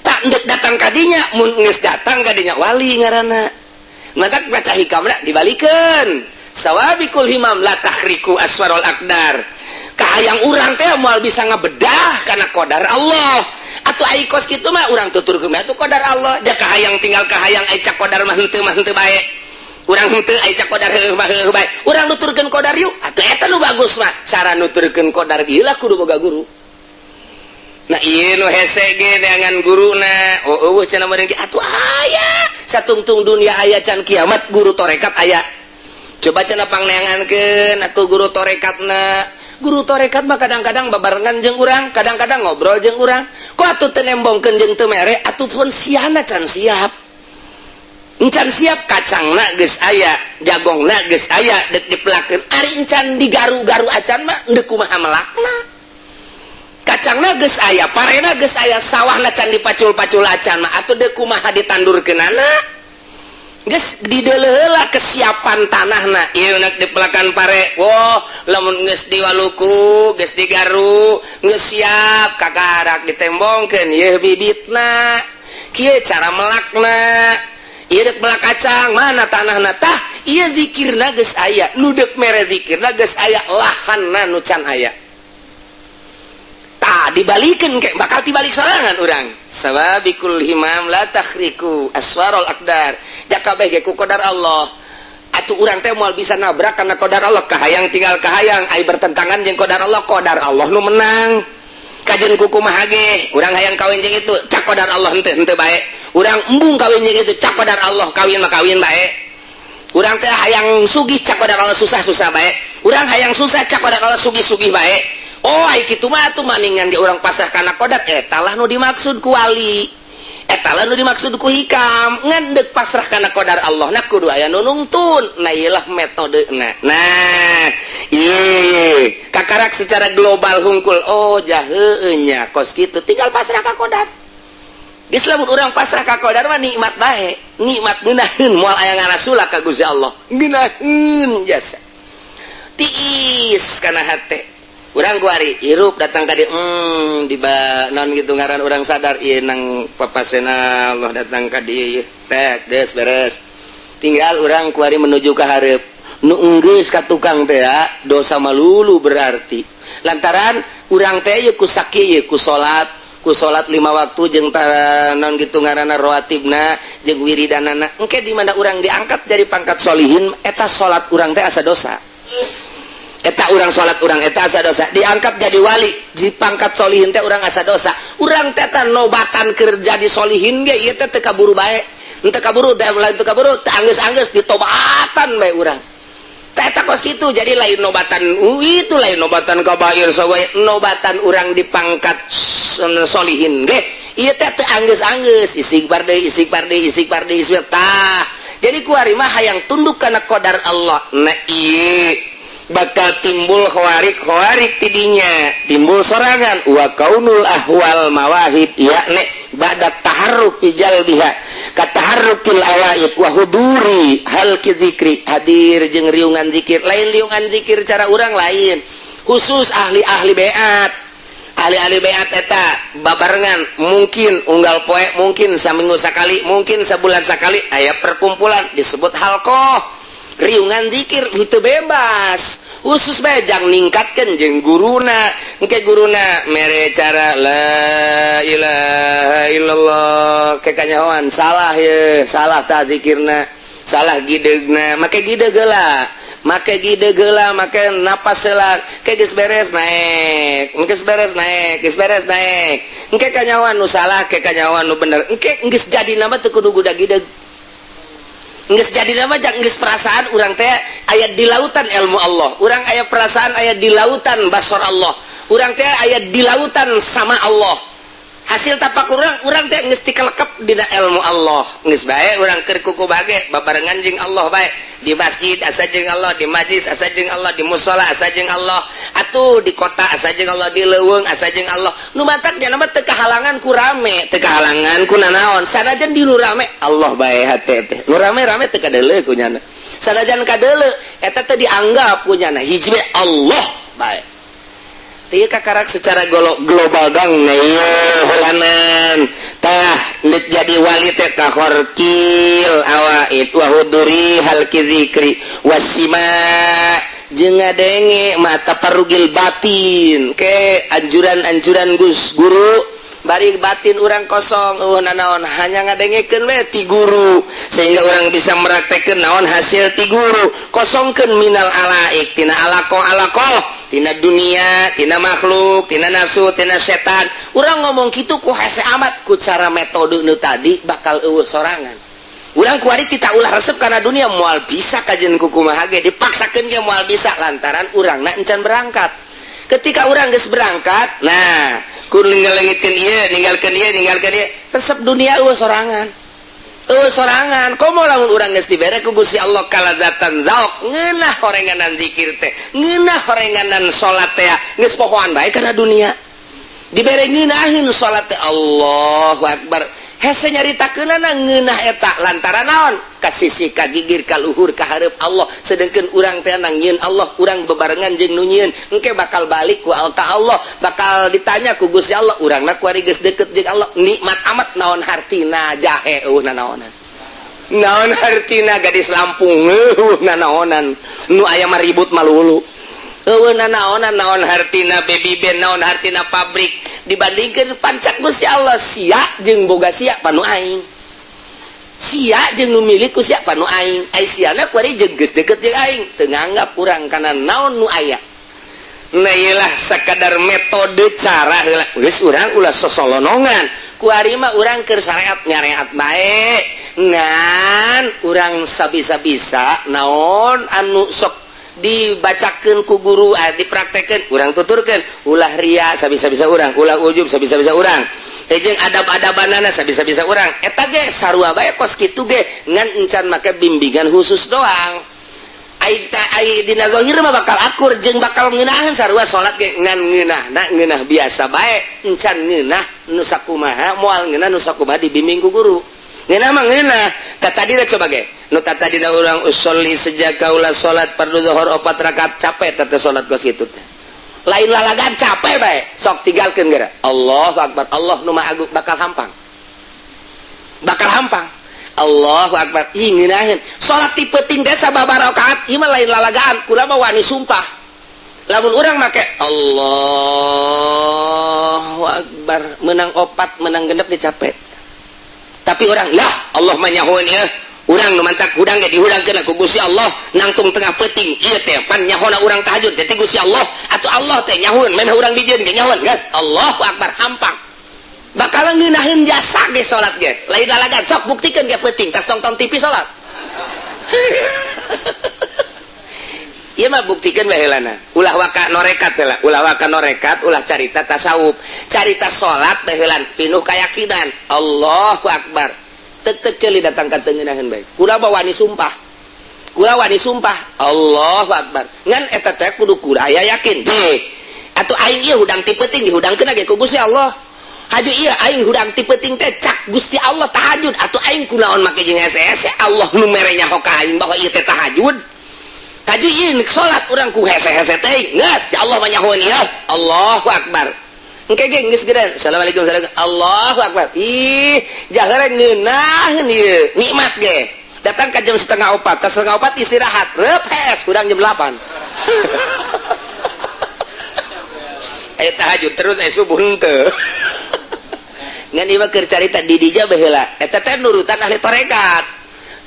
Tak ndek datang kadinya, mun geus datang kadinya wali ngaranna. Matak baca hikamna dibalikeun. Sawabikul himam la tahriku aswarul aqdar. Kahayang urang teh moal bisa ngabedah kana qadar Allah. Atuh ai kos kitu mah urang tuturkeun atuh qadar Allah. Ja kahayang tinggal kahayang ai cak qadar mah henteu bae. Urang henteu ai cak qadar heueuh mah heueuh bae. Urang nuturkeun qadar yuk atuh eta nu bagus mah. Cara nuturkeun qadar ieu lah kudu boga guru. Nah ieu nu hese ge neangan guruna. Oh eueuh cenah meureun ge atuh aya satungtung dunia aya can kiamat guru torekat aya. Coba cenah pangneangankeun atuh guru torekatna. Guru torekat mah kadang-kadang babarengan jeung urang, kadang-kadang ngobrol jeung urang. Kok atuh teu nembongkeun jeung teu mere atuh pun siana can siap. Encan siap kacangna geus aya, jagongna geus aya deuk dipelakeun. Ari encan digaru-garu acan mah deuk kumaha melakna. Kacangna geus aya, parena geus aya, sawahna can dipacul-pacul acan mah atuh deuk kumaha ditandurkeunana. Geus dideuleuh kesiapan tanahna. Ieu nek dipelakan pare, wah lamun geus diwaluku, geus digaru, geus siap kakarak ditembongkeun ieu bibitna. Kieu cara melakna. Ieu deuk melak kacang, mana tanahna tah? Ieu zikirna geus aya, nu deuk mere zikirna geus aya, lahanna nu can aya. Tah dibalikeun ke bakal tibalik sorangan urang. Sawabikul himam la takhriku aswarul aqdar. Jakabeh ge ku qadar Allah. Atuh urang teh moal bisa nabrak kana qadar Allah, kahayang tinggal kahayang ai bertentangan jeung qadar Allah, qadar Allah nu menang. Kajen ku kumaha ge, urang hayang kawin jeung itu, cak qadar Allah henteu henteu bae. Urang embung kawin jeung itu, cak qadar Allah kawin mah kawin bae. Urang teh hayang sugih cak qadar Allah susah-susah bae. Urang hayang susah cak qadar Allah sugih-sugih bae. Oh ai kitu mah atuh maningan ge urang pasrah kana qadar, eta lah nu dimaksud ku wali. Eta lah nu dimaksud ku hikam. Ngan deuk pasrah kana qadar Allah na kudu aya nu nungtun. Nah ieu lah metodena. Nah, ieu kakarak secara global hungkul. Oh jaheueuh nya kos kitu tinggal pasrah ka qadar. Geus lamun urang pasrah ka qadar mah nikmat bae. Nikmat ngeunaheun moal aya ngarasula ka Gusti Allah. Ngeunaheun jasa. Tiis kana hate. Urang kuari hirup datang ka dieu, di non gitu ngaran urang sadar ieu nang papasena Allah datang ka dieu ieu. Tek geus beres. Tinggal urang kuari menuju ka hareup. Nu enggeus ka tukang teh dosa malulu, berarti lantaran urang teh ku sakieu, ku salat lima waktu jeung naon gitu ngaranna, rawatibna jeung wiridanana. Engke di mana urang diangkat dari pangkat solihin, eta salat urang teh asa dosa, eta urang salat urang eta asa dosa. Diangkat jadi wali di pangkat solihin teh urang asa dosa. Urang teh nobatan kerja di solihin ge ieu teh teu kaburu bae, teu kaburu teh, lain teu kaburu, teu anggeus-anggeus ditobatan bae urang teh kos gitu. Jadi lain nobatan itu, lain nobatan kabair sogoy, nobatan urang dipangkat solihin ge ieu teh teu anggeus-anggeus, istighfar deui, istighfar deui, istighfar deui, istighfar. Tah, jadi kuari mah hayang tunduk kana qadar Allah. Nah, ieu bakal timbul khawarik khawarik tidinya, timbul sorangan wa kaunul ahwal mawahib, yakni ba'da taharruk biha kataharrukil awaid wa huduri halqi zikri, hadir jeung riungan zikir. Lain riungan zikir cara urang lain, khusus ahli-ahli beat. Ahli-ahli beat eta babarengan, mungkin unggal poe, mungkin saminggu sekali, mungkin sebulan sekali aya perkumpulan disebut halqoh. Riungan zikir itu bebas, khusus bae jang ningkatkeun jeung guruna. Engke guruna mere cara la ilaha illallah, ke kanyahoan salah ye, salah ta zikirna, salah gidegna, make gideg heula, make gideg heula, make napas heula. Ke geus beres naik, geus beres naik, geus beres naik, engke kanyahoan nu salah, ke kanyahoan nu bener. Engke geus jadi nama teu kudu guda gideg, geus jadi nama jang geus perasaan urang teh aya di lautan ilmu Allah, urang aya perasaan aya di lautan basor Allah, urang teh aya di lautan sama Allah. Hasil tapak urang, urang teh geus tikelekep dina ilmu Allah. Geus bae urang keur kuku bage babarengan jeung Allah bae, di masjid asa jeung Allah, di majlis asa jeung Allah, di musola asa jeung Allah, atuh di kota asa jeung Allah, di leuweung asa jeung Allah. Nu matak nya mah teu kahalangan ku rame, teu kahalangan ku nanaon. Sanajan di nu rame Allah bae hate teh, nu rame-rame teu kadeuleu ku nyana. Sanajan kadeuleu eta teh dianggap ku nyana hiji Allah bae. Ieu kakarak secara global dong. Hulanan tah lit jadi wali teh kakharqil awaid wa huduri halqi zikri wasima jeung ngadenge mata parugil batin ke anjuran-anjuran Gus guru, bari batin urang kosong, nanaon, hanya ngadengekeun we ti guru sehingga orang bisa meraktekeun naon hasil ti guru. Kosongkeun minal alaik, tina alaqo alaqo, tina dunia, tina makhluk, tina nafsu, tina setan. Urang ngomong kitu ku hese amat, ku cara metode nu tadi bakal eueuh sorangan. Urang kuari tita ulah resep karena dunia, moal bisa kajian ku kumaha ge, dipaksakeun ge moal bisa, lantaran urangna encan berangkat. Ketika urang geus berangkat, nah, ku ninggalkeun ieu, ninggalkeun ieu, ninggalkeun ieu, resep dunia eueuh sorangan, eueuh sorangan. Komo lamun urang geus dibere ku Gusti Allah kalazatan zauk, ngeunah horenganan zikir teh, ngeunah horenganan salat teh, geus pohoan bae kana dunia. Dibere ngeunaheun salat teh, Allahu akbar, hese nyaritakeunana ngeunah eta, lantaran naon? Ka sisi ka gigir, ka luhur, ka hareup Allah. Sedengkeun urang teh nang nyieun Allah, urang bebarengan jeung nu nyieun. Engke bakal balik ku ka Allah, bakal ditanya ku Gusti Allah. Urangna kuari geus deket jeung Allah, nikmat amat. Naon hartina jahe? Eueuh nanaonan. Naon hartina gadis Lampung? Eueuh nanaonan. Nu aya mah ribut malulu, eueuh nanaonan. Naon hartina baby band? Naon hartina pabrik dibandingkeun pancak Gusti Allah? Sia jeung boga sia panu aing, sia jeung nu milik ku sia panu aing. Ai siana kuari jeung geus deket jeung aing, teu nganggap urang kana naon nu aya. Nah, iyalah sakadar metode cara heula. Geus urang ulah sosolonongan. Kuari mah urang keur syariat nyareat bae, ngan urang sabisa-bisa naon anu sok dibacakeun ku guru, dipraktekeun, urang tuturkeun. Ulah ria sabisa-bisa urang, ulah ujub sabisa-bisa urang, jeung adab-adabanana sabisa-bisa urang. Eta ge sarua bae kos kitu ge, ngan encan make bimbingan khusus doang. Ai ai dina zahir mah bakal akur jeung bakal ngeunaheun sarua salat ge, ngan ngeunahna ngeunah biasa bae, encan ngeunah nu sakumaha, moal ngeunah nu sakumaha dibimbing ku guru. Ngeunah mah ngeunah. Tah, tadi coba ge nu tadi urang usolli sejak kaula salat fardu zuhur opat rakaat, capek teh salat kos kitu teh, lain lalagan, capek bae. Sok tinggalkeun geura, Allahu akbar, Allah nu Maha Agung, bakal hampang, bakal hampang. Allahu akbar. Ih ngeunaheun. Salat ti peuting teh sababaraha rakaat, ieu mah lain lalagaan, kula mah wani sumpah. Lamun urang make Allahu akbar, menang opat, menang genep dicape. Tapi orang lah Allah mah nyahoeun ieu. Urang nu mantak hudang ge dihudangkeun ku Gusti Allah nangtung tengah peuting ieu teh pan nyahona urang tahajud teh ti Gusti Allah atuh Allah teh nyahoeun memeh urang dijieun ge nyahoeun geus Allahu akbar hampang. Bakal ngeunaheun jasa ge salat ge lain lalagan sok buktikeun ge peuting tas nonton TV salat. Ieu mah buktikeun bae heulana ulah waka norekat heula ulah waka norekat ulah carita tasawuf carita salat bae heulan pinuh kayakinan Allahu akbar. Tek-tek ceuli datang ka teu ngeunaheun bae kula mah wani sumpah kula wani sumpah Allahu akbar ngan eta teh kudu kula aya yakin je atuh aing ieu hudang ti peuting dihudangkeun ge ku Gusti Allah haju ieu aing hudang ti peuting teh cak Gusti Allah tahajud atuh aing kunaon make jeung hese-hese Allah nu mere nyaho ka aing bahwa ieu teh tahajud haju ieu salat urang ku hese-hese teh geus ya Allah mah nyahoeun ieu Allahu akbar. Engke ge geus gede. Assalamualaikum assalamualaikum. Allahu akbar. Ih, jaheure ngeunaheun ieu. Nikmat ge. Datang ka jam 3:30, ka 3:30 istirahat. Reup hees hudang jam 8. Aya tahajud terus aya subuh henteu. Ngan ieu mah keur carita di dija baheula. Eta teh nurutan ahli tarekat.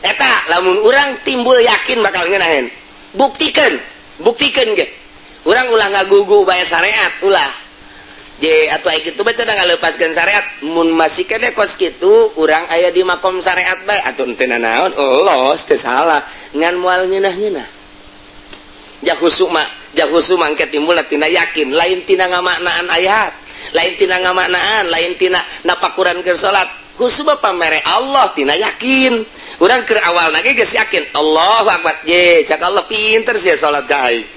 Eta lamun urang timbul yakin bakal ngeunaheun. Buktikeun, buktikeun ge. Urang ulah ngagugu bae syariat, ulah. Je atuh aya kitu bae cenah ngalepaskeun syariat mun masih kene kos kitu urang aya di makom syariat bae atuh henteu nanaon los teu salah ngan moal ngeunah-ngeunah jahusu mah engke timbul tina yakin lain tina ngamaknaan ayat lain tina ngamaknaan lain tina napakuran keur salat khusu mah pamere Allah tina yakin urang keur awalna ge geus yakin Allahu akbar je cak Allah pinter sia salat ka aing.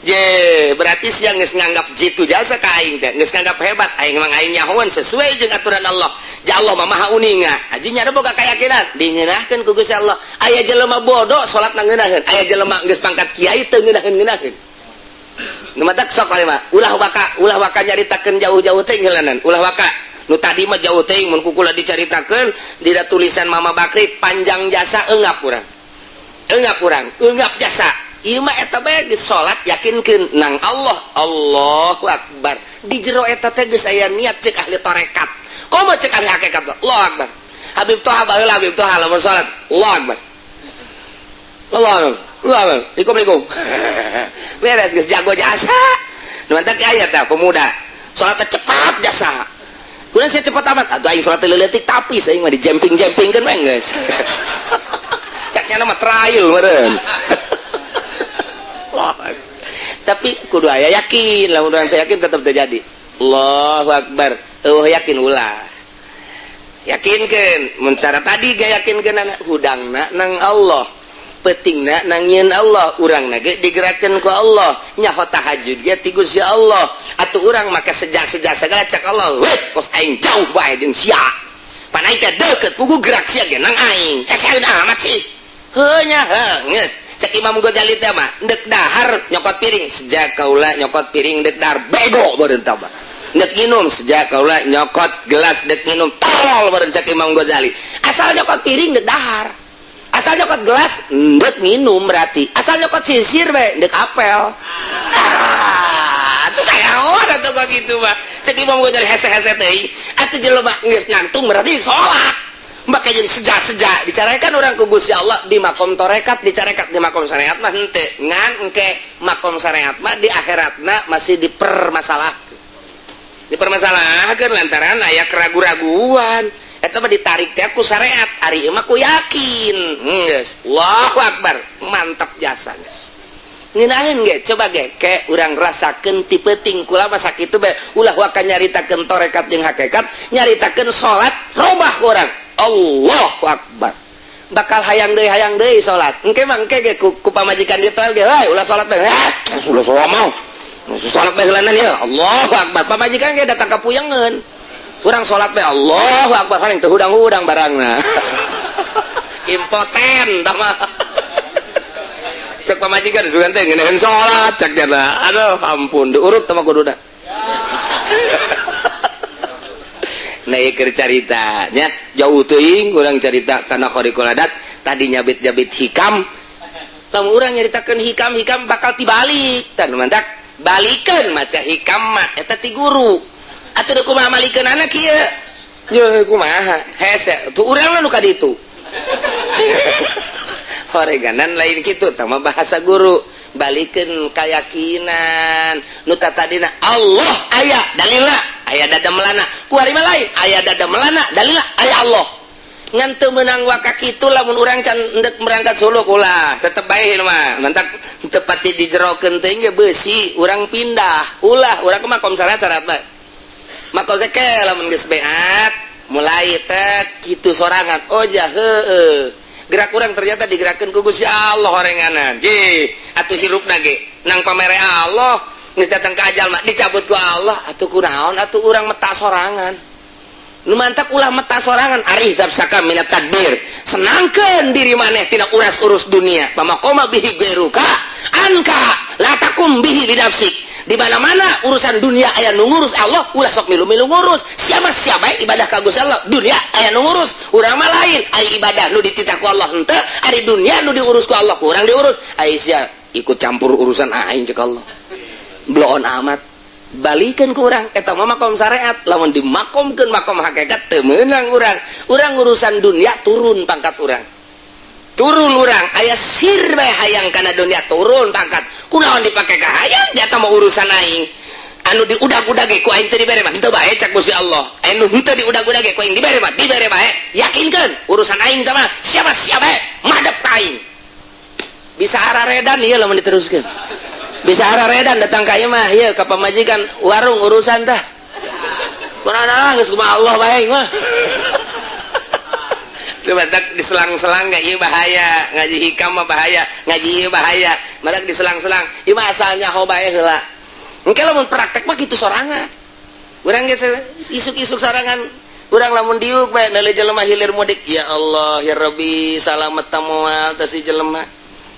Je, berarti siang geus nganggap jitu jasa ka aing teh, geus nganggap hebat aing mah aing nyahoeun sesuai jeung aturan Allah. Ja Allah mah maha uninga. Haji nya boga keyakinan, dingeunahkeun ku Gusti Allah. Aya jelema bodoh salat na ngeunaheun, aya jelema geus pangkat kiai teu ngeunaheun-ngeunaheun. Nu matak sok kali mah, ulah waka nyaritakeun jauh-jauh teh ngeunaheun, ulah waka. Nu tadi mah jauh teh mun kukula dicaritakeun dina tulisan Mama Bakri panjang jasa eungap urang. Eungap urang, eungap jasa. Ieu mah eta bae geus salat yakinkeun nang Allah. Allahu akbar. Di jero eta teh geus aya niat cek ahli tarekat. Komo cek ahli hakikat. Allahu akbar. Habib Toha baheula Habib Toha lamun salat. Allahu akbar. Allahu akbar. Allahu akbar. Assalamualaikum. Beres geus jago jasa. Nu mantak aya tah pemuda. Salat cepat jasa. Kunaon sia cepat amat? Atuh aing salat leuletik tapi aing mah dijemping-jempingkeun we geus. Caknya mah trail meureun. Tapi kudu aya yakin, lamun urang teu yakin tetep terjadi. Allahu akbar. Eueuh yakin ulah. Yakinkeun, mun cara tadi ge yakinkeun anak hudangna nang Allah. Peutingna nang nyieun Allah, urangna ge digerakkeun ku Allah. Nyaho tahajud ge ti Gusti Allah. Atuh urang maka seja-seja sagala cak Allah, weh kos aing jauh bae jeung sia. Pan aing teh deukeut puguh gerak sia ge nang aing. Eseun amat sih. Heuh nya, heuh geus. Cek Imam Ghazali teh mah ndek dahar nyokot piring sejak kaula nyokot piring ndek dahar bego beureun tah mah ndek nginum sejak kaula nyokot gelas ndek nginum tolol beureun cek Imam Ghazali asal nyokot piring ndek dahar asal nyokot gelas ndek nginum berarti asal nyokot sisir bae ndek apel ah atuh kayaon atuh kok kitu mah cek Imam Ghazali hese-hese teuing atuh jelema geus nangtung berarti salat. Maka jeung seja-seja dicarekan orang ku Gusti Allah di makom torekat dicarekat di makom syariat mah henteu ngan engke makom syariat mah di akhiratna masih dipermasalahkeun dipermasalahkeun lantaran aya keragu-raguan eta mah ditarik teh ku syariat ari ieu mah ku yakin geus Allahu akbar mantap jasa geus ngeunaheun ge coba ge ke urang rasakeun ti peuting kula mah sakitu bae ulah waka nyaritakeun torekat jeung hakikat nyaritakeun salat robah ku urang Allahu akbar bakal hayang deui salat engke mah engke ge ku pamajikan di toel ge we ulah salat bae ulah salat mau salat bae heulanan ya Allahu akbar pamajikan ge datang ka puyengeun urang salat bae Allahu akbar paling teu hudang-hudang barangna impoten tah mah cek pamajikan sugan teh ngeunaheun salat cek dia aduh ampun diurut tah mah kuduna. Nah, ieu keur carita nya, jauh teuing urang carita kana khariqul adat. Tadi nyabit-nyabit hikam, lamun urang nyaritakeun hikam, hikam bakal tibalik. Tah, nu mantak balikeun maca hikam mah eta ti guru atuh. Deuk kumaha malikeun anak kieu? Ye, kumaha hese tuh urang nu ka ditu horeganan lain kitu. Tah mah bahasa guru, balikeun keyakinan nu tadina Allah aya dalila, aya dada melana. Kuari mah lain, aya dada melana, dalila aya Allah, ngan teu meunang waka kitu. Lamun urang can endek berangkat suluk, ulah, tetep bae mah. Mantak tepati dijerokeun teh ge beusi urang pindah, ulah. Urang mah makom syarat, syarat bae makom teh. Lamun geus beat mulai teh kitu sorangan, oh ja heueuh, gerak urang ternyata digerakkeun ku Gusti Allah horenganan. Ji atuh hirupna ge nang pamere Allah, geus datang ka ajal mah dicabut ku Allah. Atuh kunaon atuh urang meta sorangan? Nu mantak ulah meta sorangan. Arih nafsaka minat tadbir, senangkeun diri maneh tina uras-urus dunia. Pamaqoma bihi ghairuka anka la takum bihi li nafsik. Di mana-mana urusan dunia aya nu ngurus Allah, ulah sok milu-milu ngurus. Siapa siapa ibadah ka Gusti Allah, dunia aya nu ngurus. Urang mah lain, aya ibadah nu dititah ku Allah henteu, ari dunia nu diurus ku Allah kurang diurus. Ai sia ikut campur urusan aing, cek Allah bloon amat. Balikan ke urang eta mah makom syariat. Lamun dimakomkeun makom hakikat, teu meunang urang. Urang urusan dunia turun pangkat urang, turun urang. Aya sir bae hayang kana dunia, turun pangkat. Kunaon dipake ka hayang? Jatah mau urusan aing anu diudag-udag ge ku aing teu dibere mah henteu bae, cak Gusti Allah. Anu henteu diudag-udag ge ku aing dibere mah dibere bae. Yakinkeun urusan aing teh mah siapa siapa madep ka aing. Bisa araredan ieu lamun diteruskeun, bisa araredan. Datang ka ieu mah, ieu ka pamajikan warung urusan tah kunaon, geus kumaha Allah bae mah. Coba tak diselang-selang gak? Iya, bahaya ngaji hikam mah, bahaya ngaji ieu, bahaya. Matak diselang-selang ieu mah asalnya ho bae heula. Engke lamun praktek mah kitu sorangan urang geus isuk-isuk sorangan urang. Lamun diuk bae neuleuh jelema hilir mudik, ya Allah ya Rabbi, salamet ta moal teh si jelema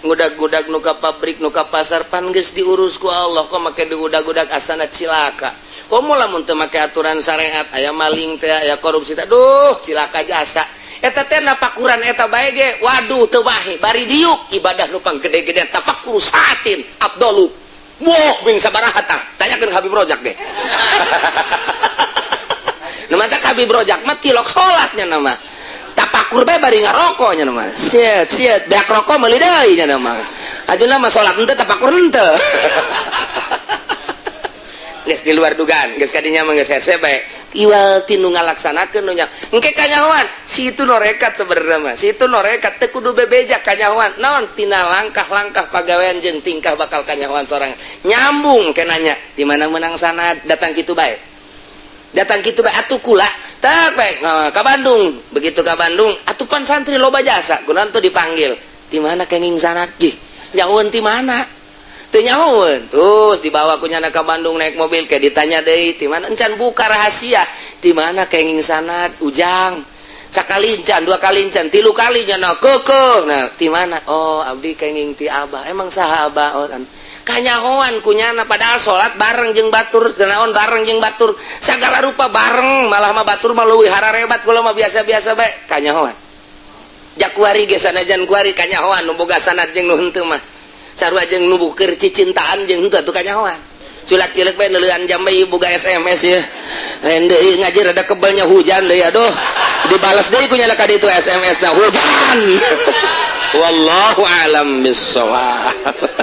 ngudag-gudag nu ka pabrik, nu ka pasar? Pan geus diurus ku Allah, kok make diudag-udag, asana cilaka. Komo lamun teu make aturan syariat, aya maling teh, aya korupsi teh, duh, cilaka jasa eta teh. Napakuran eta bae ge, waduh, teu bahe. Bari diuk ibadah nu panggede-gede, tafakur saatin afdalu. Wah, bin sabaraha tah? Tanyakeun Habib Rojak ge. Nu matak Habib Rojak mah tilok salatnya nama tapakur bae bari ngarokok nya nama. Siet siet beak rokok meuli deui nya nama. Ajeuna mah salat henteu, tapakur henteu. Geus di luar dugaan, geus kadinya mah geus hese bae. Iwal tinu ngalaksanakeun nu nya. Engke kanyahoan, si itu norekat sebenarnya mah. Si itu norekat teu kudu bebeja kanyahoan. Naon tina langkah-langkah pagawean jeung tingkah bakal kanyahoan sorangan. Nyambung kenanya di mana menang sanad datang kitu bae. Datang kitu bae atuh kula tak bae ka Bandung. Begitu ka Bandung atuh pan santri loba jasa. Kunaon tuh dipanggil. Di mana kenging sanad? Gih, nyahoeun ti mana? Teu nyahoeun. Terus dibawa ku nyana ka Bandung naik mobil, kayak ditanya deui, di mana? Encan buka rahasia. Di mana kenging sanad? Ujang. Sakali encan, dua kali encan, tilu kali nyana kekeh. Nah, di mana? Oh, abdi kenging ti abah. Emang saha abah? Oh, kan. Kanyahoan ku nyana, padahal salat bareng jeung batur, naon bareng jeung batur, sagala rupa bareng, malah mah batur mah leuwih hararebat, kula mah biasa-biasa bae. Kanyahoan. Jakuari ge sanajan kuari kanyahoan nu boga sanad jeung nu henteu mah. Sarua jeung nu keur cicintaan jeung henteu atuh kanyahoan. Culak-cilik bae neuleuan jam bae, boga SMS ya. Lain deui ngaji rada kebelnya, hujan deui, aduh. Dibalas deui ku nyana ka ditu SMS na hujan. Wallahu alam bissawab.